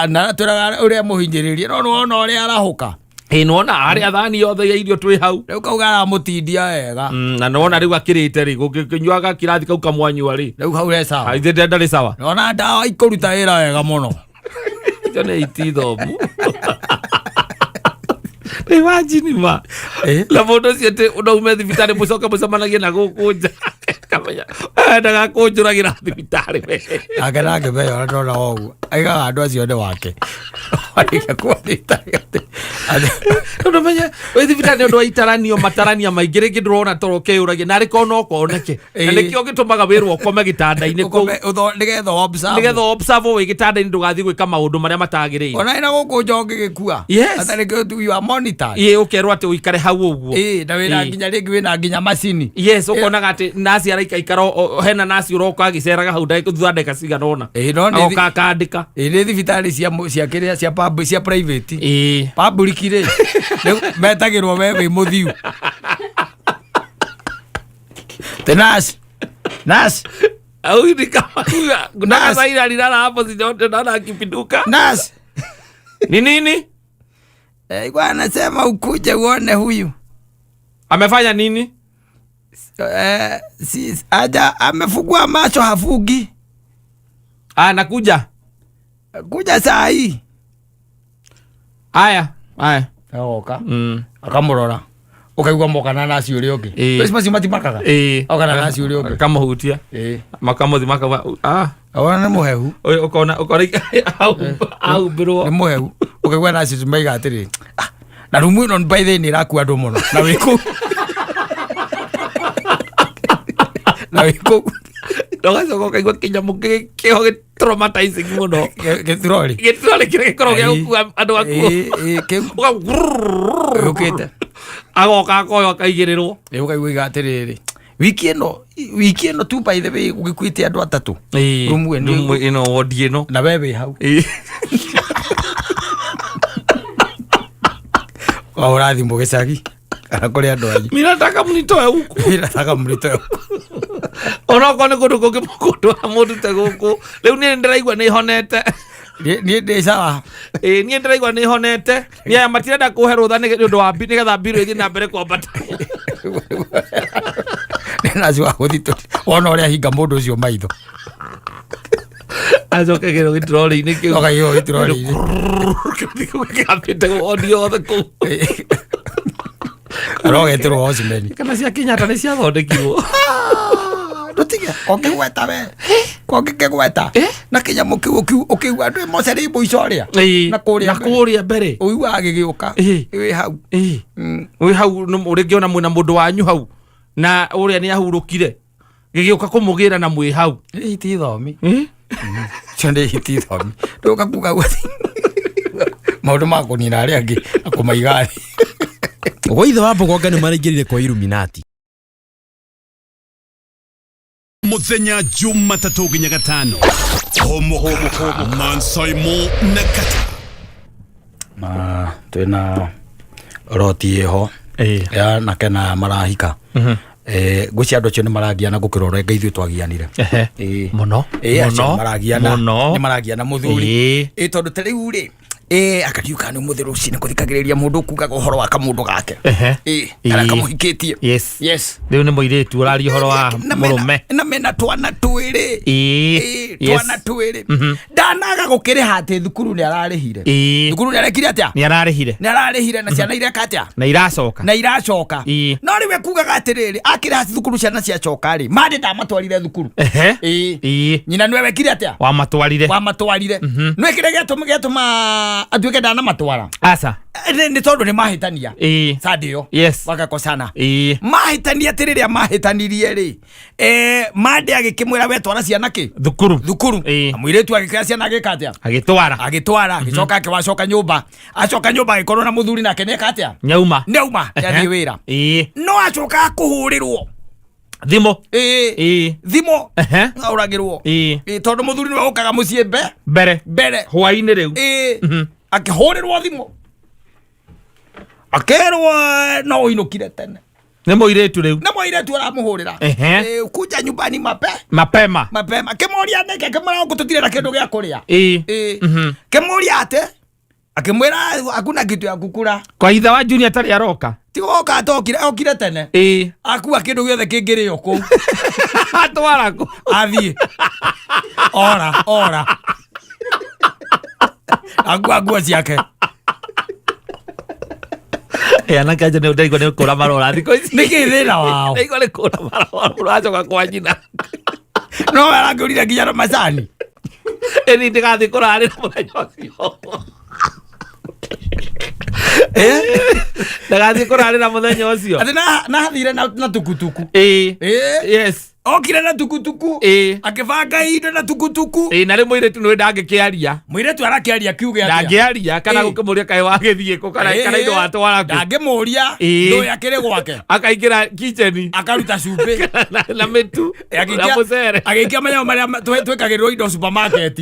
Na atwĩraga ũrĩa mũhinyĩrĩrie no nĩwona ũrĩa arahũka. Ĩĩ, nĩwona harĩa thani yothe ya irio twĩ hau. Rĩu kau karamũtindia wega. Na nĩwona rĩu akĩrĩte rĩ, gũkĩnyuaga kĩrathi kau kamwanyua rĩ. Rĩu hau he sawa. Ithe ndarĩ sawa. Nĩwona ndawa ikũruta wĩra wega mũno. Icio nĩ iti thomu. Imagine ma. Na mũndũ ũcio atĩ no ume thibitarĩ mũcoke mũcemanagie na gũkũ nja. Kamenya, endaga kũnjũragĩra thibitarĩ we. Nake nake menya ũrĩa ndona ũguo. Aigaga andũ acio nĩ wake. Warĩkia kuwa thibitarĩ atĩ. Tondũ menye, wĩ thibitarĩ nĩ ũndũ wa itaranio matarania maingĩ rĩngĩ ndũrona toro ũkeyũragia narĩ korwo no koneke. Na nĩkĩo gĩtũmaga wĩrwo ũkome gĩtanda-inĩ kũu. Ũkome, nĩgetha observe. Nĩgetha observe wĩ gĩtanda-inĩ ndũgathiĩ gwĩka maũndũ marĩa matagĩrĩire. Ona ĩna gũkũ nja ũngĩgĩkua. Atarĩ kĩo tu, you are monitored. Ĩĩ, ũkerwo atĩ ũikare hau ũguo. Ĩĩ, na wĩna nginya rĩngĩ wĩna nginya macini. Yes, ũkonaga atĩ nasi araikaikara hena nasi ũroka agĩceraga hau thutha ndagĩka cigana ũna. Ĩĩ, no nĩ Agoka akandĩka. Ĩĩ, nĩ thibitarĩ cia cia kĩrĩa, cia pub, cia private. Ĩĩ. Public rĩ, rĩu metagĩrwo we wĩ mũthiu. The nurse. Nurse. Au ni kama kuna Nurse. kama ile alilala hapo sijaona naona akipinduka. Nurse. Ni nini? Kwa anasema ukuje uone huyu. Amefanya nini? Si, aja amefungua macho hafugi. Nakuja. Kuja saa hii. Haya, haya. Agoka. Akamurora. Ukaigua moka na nasi ũrĩa ũngĩ. Weci macio matimakaga? Oka na nasi ũrĩa ũngĩ. Akamuhutia. Makamuthi makauga, Ona nĩ mũhehu. Ũyũ ũkona ahumbĩrwo. Nĩ mũhehu. Ũkaigua nasi ũcio maiga atĩrĩ, na rumu ĩno by the way nĩ ĩrakua andũ mũno. Na wĩ kũu. Na wĩ kũu. Na ũgacoka ũkaigua kĩnyamũ kĩho gĩ traumatizing mũno. Gĩturori. Gĩturori kĩrĩa gĩkoragwo gĩa gũkua andũ akuũ. Kĩu. Ũka Yũkĩte. Agoka akoywo akaigĩrĩrwo. Ũkaigua iga atĩrĩrĩ, wiki ĩno, wiki ĩno tu by the way gũgĩkuĩte andũ atatũ. Rumu ĩno. Rumu ĩno, wodi ĩno. Na we wĩ hau. Wahũra thimũ gĩcagi kana kũrĩ andũ anyu. Mi nataka mnitoe huku. Nataka mnitoe huku. Onokorwo nĩ kũndũ kũngĩ mũkũndwara mũndute gũkũ. Rĩu niĩ ndĩraigua nĩ honete. Niĩ ndĩ sawa. Ĩĩ niĩ ndĩraigua nĩ honete. Niĩ aya matirenda kũhe rũtha nĩ ũndũ wa nĩgetha mbirũ ĩthiĩ na mbere kwambata. Nĩ wa gũthitũ wona ũrĩa hinga mũndũ ũcio maitho. Acoke gĩro gĩturori-inĩ kĩu. Ũkaigua gĩturori-inĩ. Kĩambĩte wondi yothe kũu. Arogetĩrwo Osimhen. Kana cia Kenyatta nĩ ciathondekirwo. Ndũtige ũngĩgweta we kũngĩkĩgweta na kĩnyamũ kĩu ũkĩigua ndwĩ mocerĩ mũico ũrĩa na kũrĩa na kũrĩa mbere. Ũiguaga gĩgĩũka wĩ hau. Wĩ hau rĩngĩ ona mwĩna mũndũ wanyu hau na ũrĩa nĩ ahurũkire gĩgĩũka kũmũgĩra na mwĩ hau. Nĩ hiti thomi. Cio nĩ hiti thomi. Ndũka kuga maũndũ ma kũnina arĩa angĩ na kũmaiga thĩ. Gwa ithe wa Mbogonga nĩ maraingĩrire kwa Illuminati. Muthenya Jumatatũ nginya gatano. Homo homo homo Mansaimo na Kata. Na twĩna roti ĩho ya nake na marahika. Ngwĩciria andũ acio nĩ maragiana gũkĩra ũrĩa ithuĩ twagianire. Mũno. Acio maragiana. Mũno. Nĩ maragiana mũthuri. Tondũ ta rĩu rĩ akatiuka nĩ mũthĩ rũcinĩ kũthikagĩrĩria mũndũ ũkugaga ũhoro wa kamũndũ gake. Karĩa kamũhikĩtie. Yes. Yes. Rĩu nĩ mũirĩtu ũraria ũhoro wa mũrũme. Na mena twana twĩrĩ. Twana twĩrĩ. Ndanaga gũkĩrĩha atĩ thukuru nĩ ararĩhire. Thukuru nĩ arekire atĩa? Nĩ ararĩhire. Nĩ ararĩhire na ciana ireka atĩa? Na iracoka. Na iracoka. No rĩu ekugaga atĩrĩrĩ, akĩrĩha thukuru ciana ciacoka rĩ, mandĩ ndamatwarire thukuru. Nyina nĩwe wekire atĩa? Wamatwarire. Wamatwarire. Nĩwe kĩrĩa gĩatũma atuĩke ndanamatwara. Aca. Nĩ tondũ nĩ mahĩtania. Sadi ĩyo. Yes. Wakakosana. Mahĩtania atĩ rĩrĩa mahĩtanirie rĩ, Mande agĩkĩmwĩra we twara ciana kĩ? Thukuru. Thukuru. Na mũirĩtu agĩkĩoya ciana agĩka atĩa? Agĩtwara. Agĩtwara, agĩcoka akĩwacoka nyũmba. Acoka nyũmba agĩkorwo na mũthuri nake nĩeka atĩa? Nĩauma. Nĩauma, nĩathiĩ wĩra. No acoka kũhũrĩrwo. Thimũ. Thimũ. Ahũragĩrwo. Tondũ mũthuri nĩwe ũkaga mũciĩ mbere. Mbere. Hwaĩ-inĩ rĩu. Akĩhũrĩrwo thimũ. Akerwo no ũinũkire tene. Nĩ mũirĩtu rĩu. Nĩ mũirĩtu aramũhũrĩra. Kuja nyumbani mapema. Mapema. Akĩmũria nĩkĩ, akĩmwĩra gũkũ tũtirĩ na kĩndũ gĩa kũrĩa. Akĩmũria atĩ, akĩmwĩra hakuna kitu ya kukula. Kwa ithe wa Junior atarĩ aroka. Ti goka atokire, okire tene. Akua kĩndũ gĩothe kĩngĩrĩo kũu. Atwara kũ? Athiĩ. Ora, ora. Akua nguo ciake. Anake acio nĩ ndaigua nĩ kũra marora thikũ ici. Nĩkĩ thĩna wao? Ndaigua nĩ kũra marora, ũracoka kwa nyina. No we arakĩũrire nginya na macani. Ĩni ndĩgathiĩ kũrarĩra mũthenya ũcio. Ndagathiĩ kũrarĩra mũthenya ũcio. Atĩ na hathire na tukutuku. Yes. Okire na tukutuku. Akĩbanga indo na tukutuku. Na rĩu mũirĩtu nĩwe ndangĩkĩaria. Mũirĩtu arakĩaria kiuge atĩa? Ndangĩaria kana gũkĩmũria kaĩ wagĩthiĩ kũ kana indo watwara kũ. Ndangĩmũria ndũĩ akĩrĩ gwake. Akaingĩra kitchen. Akaruta cumbĩ. Na mĩtu. Na mũcere. Agĩikia manyamũ marĩa twĩkagĩrĩrwo indo supermarket.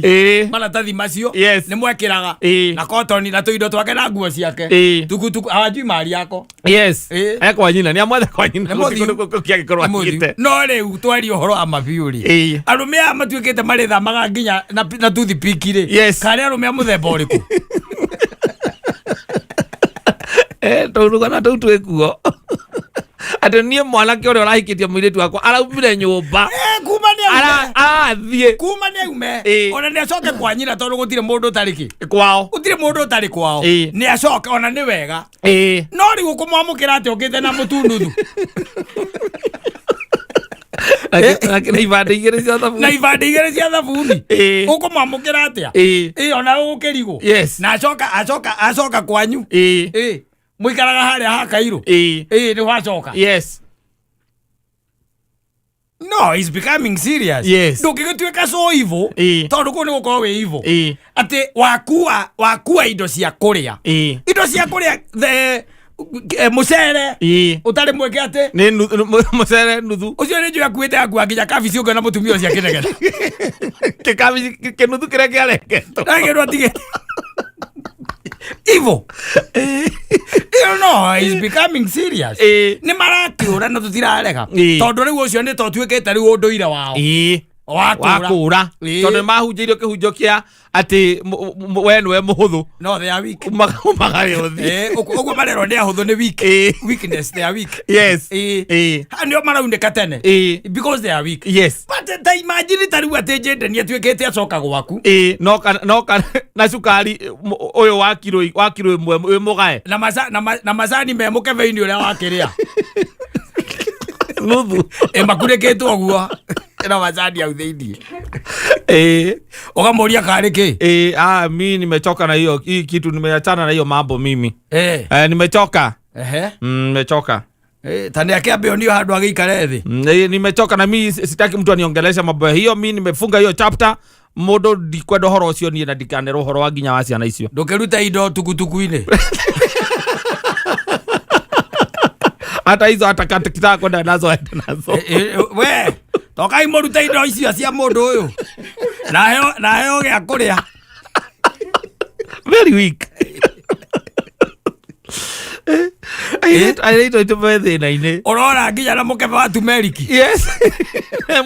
Maratathi macio. Yes. Nĩ mwekĩraga. Na cotton na tũindo twake na nguo ciake. Tukutuku hawajui mahali yako. Yes. Kwa nyina, nĩ amwetha kwa nyina. Nĩ mũthiu. Gũtirĩ kũndũ kũngĩ angĩkorwo Nĩ mũthiu. athiĩte. No rĩu twaria ũhoro wa mabiũ rĩ. Arũme aya matuĩkĩte marĩthamaga nginya na toothpick rĩ. Yes. Karĩ arũme a mũthemba ũrĩkũ? Tũu rũgano tũu twĩkuo. Atĩ niĩ mwanake ũrĩa ũrahikĩtie mũirĩtu wakwa araumire nyũmba. Kuma nĩ aume. Arathiĩ. Kuma nĩ aume. Ona nĩ acoke kwa nyina tondũ gũtirĩ mũndũ ũtarĩ kĩ? Kwao. Gũtirĩ mũndũ ũtarĩ kwao. Nĩ acoke ona nĩ wega. No rĩu ũkũmwamũkĩra atĩ ũkĩte na mũtu nuthu. Na ibandĩ igĩrĩ cia thabuni. Na ibandĩ igĩrĩ cia thabuni. Ũkũmwamũkĩra atĩa? Ona ũgũkĩrigwo. Yes. Na acoka kwanyu. Mũikaraga harĩa ha Kairũ. Nĩ wacoka. Yes. No, it's becoming serious. Yes. Ndũngĩgĩtuĩka so evil. Tondũ kũu nĩ gũkorwo wĩ evil. Atĩ wakua indo cia kũrĩa. Indo cia kũrĩa the mũcere. Ũtarĩ mwĩke atĩ. Nĩ mũcere nuthu. Ũcio nĩ njũĩ akuĩte akua nginya kabici ũngĩona mũtumia ũcio akĩnegena. Kĩkabici kĩnuthu kĩrĩa kĩarengetwo. Ndagĩrwo atigĩte. Evil. You know, it's becoming serious. Ĩĩ. Nĩ marakiũra na tũtirarega. Ĩĩ. Tondũ rĩu ũcio nĩ to tuĩkĩte rĩu ũndũire wao. Ĩĩ. Wa kũũra. Wa kũũra. Ĩĩ. Tondũ nĩ mahunjĩirio kĩhunjio kĩa atĩ we nĩwe mũhũthũ. No, they are weak. Umagare ũthiĩ. Eh, ũguo marerwo nĩ ahũthũ nĩ weak. Ĩĩ. Weakness, they are weak. Yes. Ĩĩ. Ĩĩ. Ha, nĩo maraunĩka tene. Ĩĩ. Because they are weak. Yes. But ta imagine ta rĩu atĩ Jaden atuĩkĩte acoka gwaku. Ĩĩ, no kana no kana na cukari ũyũ wa kiro ĩmwe wĩ mũgae. Na maca, na, ma, na macani me mũkebe-inĩ ũrĩa wakĩrĩa. Nuthu. Ĩ makunĩkĩtwo ũguo. Na macani hau thĩiniĩ. Ĩĩ. Ũkamũria karĩ kĩ? Ĩĩ, ah, mi nimechoka na hiyo hii kitu, nimeachana na hiyo mambo mimi. Eh. Eh, nimechoka. Ehe. Nimechoka. Eh, ta nĩ akĩambe onio handũ agĩikare thĩ. Nimechoka na mi sitaki mtu aniongelesha mambo ya hiyo. Mi nimefunga hiyo chapter. Mundu ndikwenda ũhoro ũcio niĩ na ndikanera ũhoro wa nginya wa ciana icio. Ndũkĩrute indo tukutuku-inĩ. Hata hizo hata kitaka kwenda nazo aende nazo. We, tokai mũrute indo icio cia mũndũ ũyũ. Na heo gĩa kũrĩa. Very weak. Airĩtu aitũ me thĩna-inĩ. Ũrora nginya na mũkebe wa turmeric. Yes.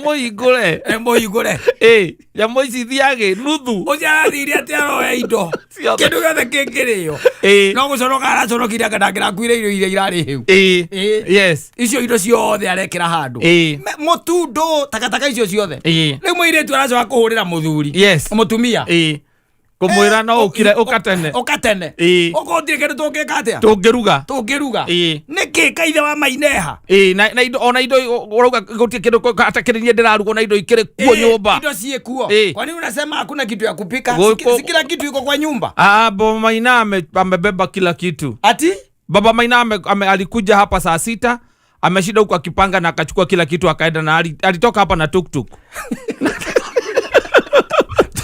Mũhingũre. Mũhingũre. Ĩ, nyamũ ici ithiagĩ nuthu. Ũcio arathire atĩ aroya indo. Ciothe. Kĩndũ gĩothe kĩngĩrĩo. Ĩ. No gũconoka araconokire anga ndangĩrakuire irio iria irarĩ hĩu. Ĩ. Ĩ. Yes. Icio indo ciothe arekĩra handũ. Ĩ. Mũtundo, takataka icio ciothe. Ĩ. Rĩu mũirĩtu aracoka kũhũrĩra mũthuri. Yes. Mũtumia. Ĩ. Kũmwĩra no ũkire ũkatene. Ũkatene. Ĩ. Okorwo gũtirĩ kĩndũ tũngĩka atĩa? Tũngĩruga. Tũngĩruga. Ĩ. Nĩkĩ kaithe wa maineha? Ĩ, na indo ona indo ũrauga gũtirĩ kĩndũ hata kĩrĩ niĩ ndĩraruga ona indo ikĩrĩ kuo Ĩ, nyũmba. Indo ciĩ kuo. Ĩ. Kwa nini unasema hakuna kitu ya kupika? Si kila kitu iko kwa nyumba. Ah, Baba Maina amebeba kila kitu. Ati? Baba Maina alikuja hapa saa 6, ameshinda huku akipanga na akachukua kila kitu akaenda na alitoka hapa na tuktuk.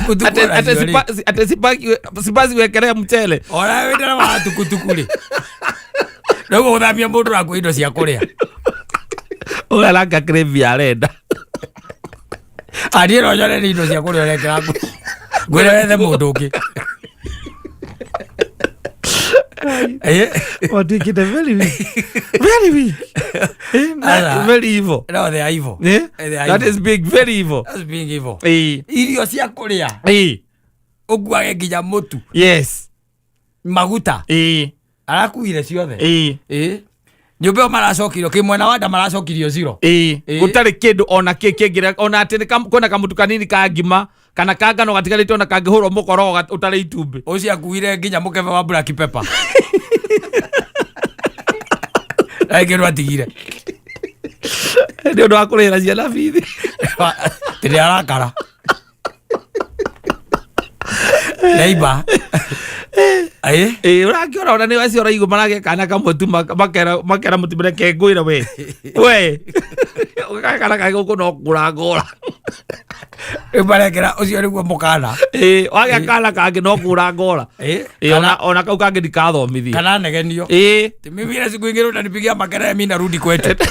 Tukutuku Ate ũracio rĩ. ate sipasi wekelea mchele. Ona wĩ ndereba wa tukutuku rĩ. Rĩu ũgũthamia mũndũ ũrakua indo cia kũrĩa. Ũrĩa aranga gravy arenda. Niĩ no nyone nĩ indo cia kũrĩa ũrekĩra ngwĩre wethe mũndũ ũngĩ. Watuĩkĩte very weak. Very weak. Ala. Very evil. No, they are evil. They are That evil. is big, very evil. That's being evil. Irio cia kũrĩa. Ũkuage nginya mũtu. Yes. Maguta. Arakuire ciothe. Nyũmba ĩyo maracokirio kĩ mwena wa nda maracokirio zero. Gũtarĩ kĩndũ ona kĩ kĩngĩ ona atĩ kwĩna kamũtu kanini ka ngima kana ka ngano gatigarĩte ona kangĩhũrwo mũkorogo ũtarĩ itumbĩ. Ũcio akuire nginya mũkebe wa black pepper. Na kĩndũ atigire. Nĩ ũndũ wa kũrĩhĩra ciana bithi. Tĩrĩ arakara. Neighbor. Ĩ, ũrakĩona ona nĩ acio ũraigua maragĩa kana kamwe tu makera mũtumia reke ngwĩre we. We. Ũgakae kana kangĩ gũkũ no kũra ngũra. Rĩu marekĩra ũcio nĩguo mũkana. Ĩ, wagĩa kana kangĩ no kũra ngũra. Ĩ, ona kau kangĩ ndikathomithia. Kana negenio. Mimi ile siku ingine utanipigia makelele mimi narudi kwetu.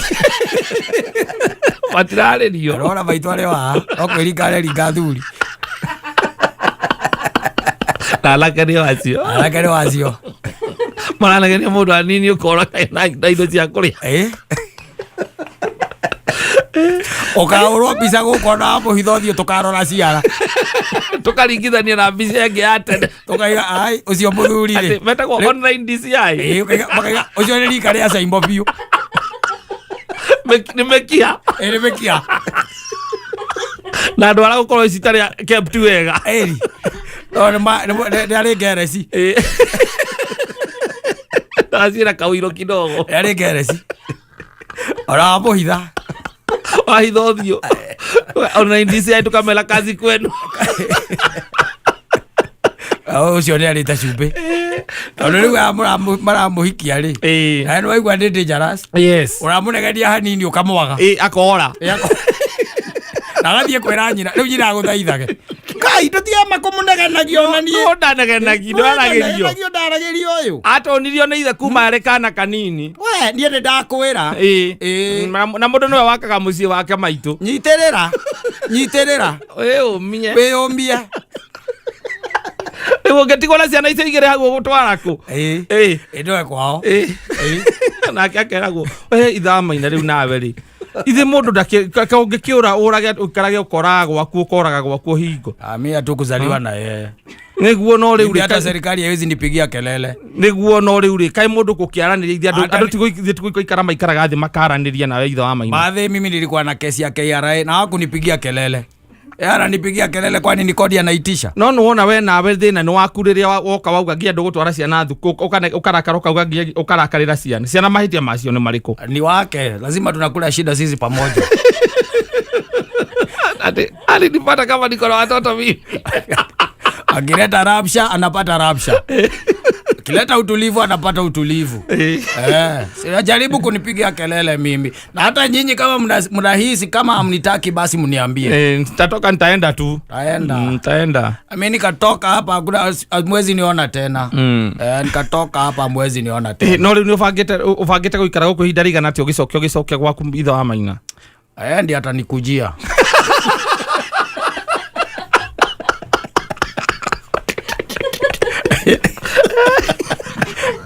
Matirarĩrio. Rora maitũ arĩ wa no kwĩringa areringa thuri. Na anake nĩo acio. Anake nĩo acio. Maranegenia mũndũ anini ũkora na indo cia kũrĩa. Ũkahũrwo mbica gũkũ ona wamũhitha ũthiũ tũkarora ciara. Tũkaringithania na mbica ĩngĩ ya tene. Tũkaiga ai ũcio mũthuri rĩ. Atĩ metagwo online DCI. Ũkaiga, makaiga, ũcio nĩ rika rĩa Saimbo biũ. Nĩ mekia. Nĩ mekia. Na andũ arĩa gũkorwo citarĩ kept wega. Ĩri. No, nĩ arĩ ngereci. Aciĩra kawĩiro kidogo. Nĩ arĩ ngereci. Ona wamũhitha. Wahitha ũthiũ. Online DCI tũkamera kazi kwenu. Ũcio nĩ arĩte cumbĩ. Tondũ rĩu aya maramũhikia rĩ. Na nĩ waigua nĩ dangerous. Yes. Ũramũnegeria hanini ũkamwaga. Akora. Na agathiĩ kwĩra nyina. Rĩu nyina agũthaithage. Kai, ndũtiama kũmũnegenagia ona niĩ. No ndanegenagio, ndaragĩrio. Ndũnegenagio, ndaragĩrio ũyũ. Atonirio nĩ ithe kuma arĩ kana kanini. We, niĩ nĩ ndakwĩra. Na mũndũ nĩwe wakaga mũciĩ wake maitũ. Nyitĩrĩra. Nyitĩrĩra. Wĩyũmie. Wĩyũmie. Rĩu ũngĩtigwo na ciana icio igĩrĩ hau ũgũtwara kũ? Ĩĩ. Ĩĩ. Ĩndwe kwao. Ĩĩ. Nake akeragwo we ithamaina rĩu nawe rĩ ithe mũndũ ũngĩkĩũra ũrage ũikarage ũkoraga gwaku ũkoraga gwaku hingo. Ah, mimi hatukuzaliwa na yeye. Nĩguo no rĩu Mimi rĩ hata serikali haiwezi nipigia kelele. Nĩguo no rĩu rĩ kaĩ mũndũ gũkĩaranĩria ithe andũ Ata andũ ti gũikara maikaraga thĩ makaranĩria nawe ithe wa maina. Baadhi mimi nilikuwa na kesi ya KRA na hakunipigia kelele. Yeye ananipigia kelele kwani ni kodi anaitisha? No nĩ wona we nawe thĩna nĩ waku rĩrĩa woka wauga nginya ndũgũtwara ciana thukũ ũkarakara ũkauga nginya ũkarakarĩra ciana ciana mahĩtia macio nĩ marĩkũ? Ni wake, lazima tunakula shida sisi pamoja. Ati alinipata kama niko na watoto mimi. Akileta rapsha anapata rapsha. Akileta utulivu anapata utulivu. Eh. Eh, sijaribu kunipigia kelele mimi. Na hata nyinyi kama mnahisi kama hamnitaki basi mniambie. Eh, nitatoka nitaenda tu. Taenda. Nitaenda. Mi nikatoka hapa hakuna mwezi niona tena. Eh, nikatoka hapa mwezi niona tena. No rĩu nĩ ũbangĩte gũikara gũkũ ihinda rĩigana atĩa ũgĩcokia gwaku ithe wa maina? Eh, ndiye atanikujia.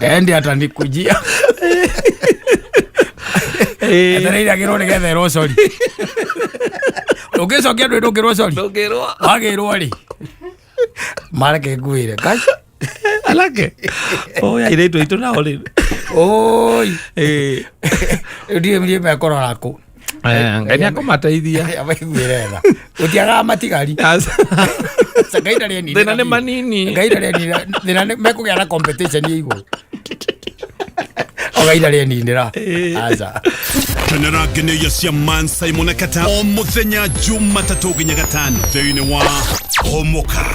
Eh, ndiye atanikujia. Etereire agĩrwo nĩgetha ĩrwo cori. Ũngĩcokia ndwĩ ndũngĩrwo cori. Ndũngĩrwo. Wagĩrwo rĩ. Mareke ngwĩre. Ngai. Alake oya airĩtu aitũ nao rĩ. Oi. Eh. Rĩu ndiũĩ ndiũĩ mekũrora kũ. Ngai nĩ akũmateithia. Amaiguĩre tha. Gũtiagaga matigari. Ngai ndarĩ aninĩra Thĩna nĩ biũ. manini. Ngai ndarĩ aninĩra. Thĩna nĩ mekũgĩa na competition ya igũrũ. O Ngai ndarĩ aninĩra. Aca. Kenera ngeneia cia Man Simon na Kata o muthenya Jumatatũ nginya gatano thĩinĩ wa Homoka.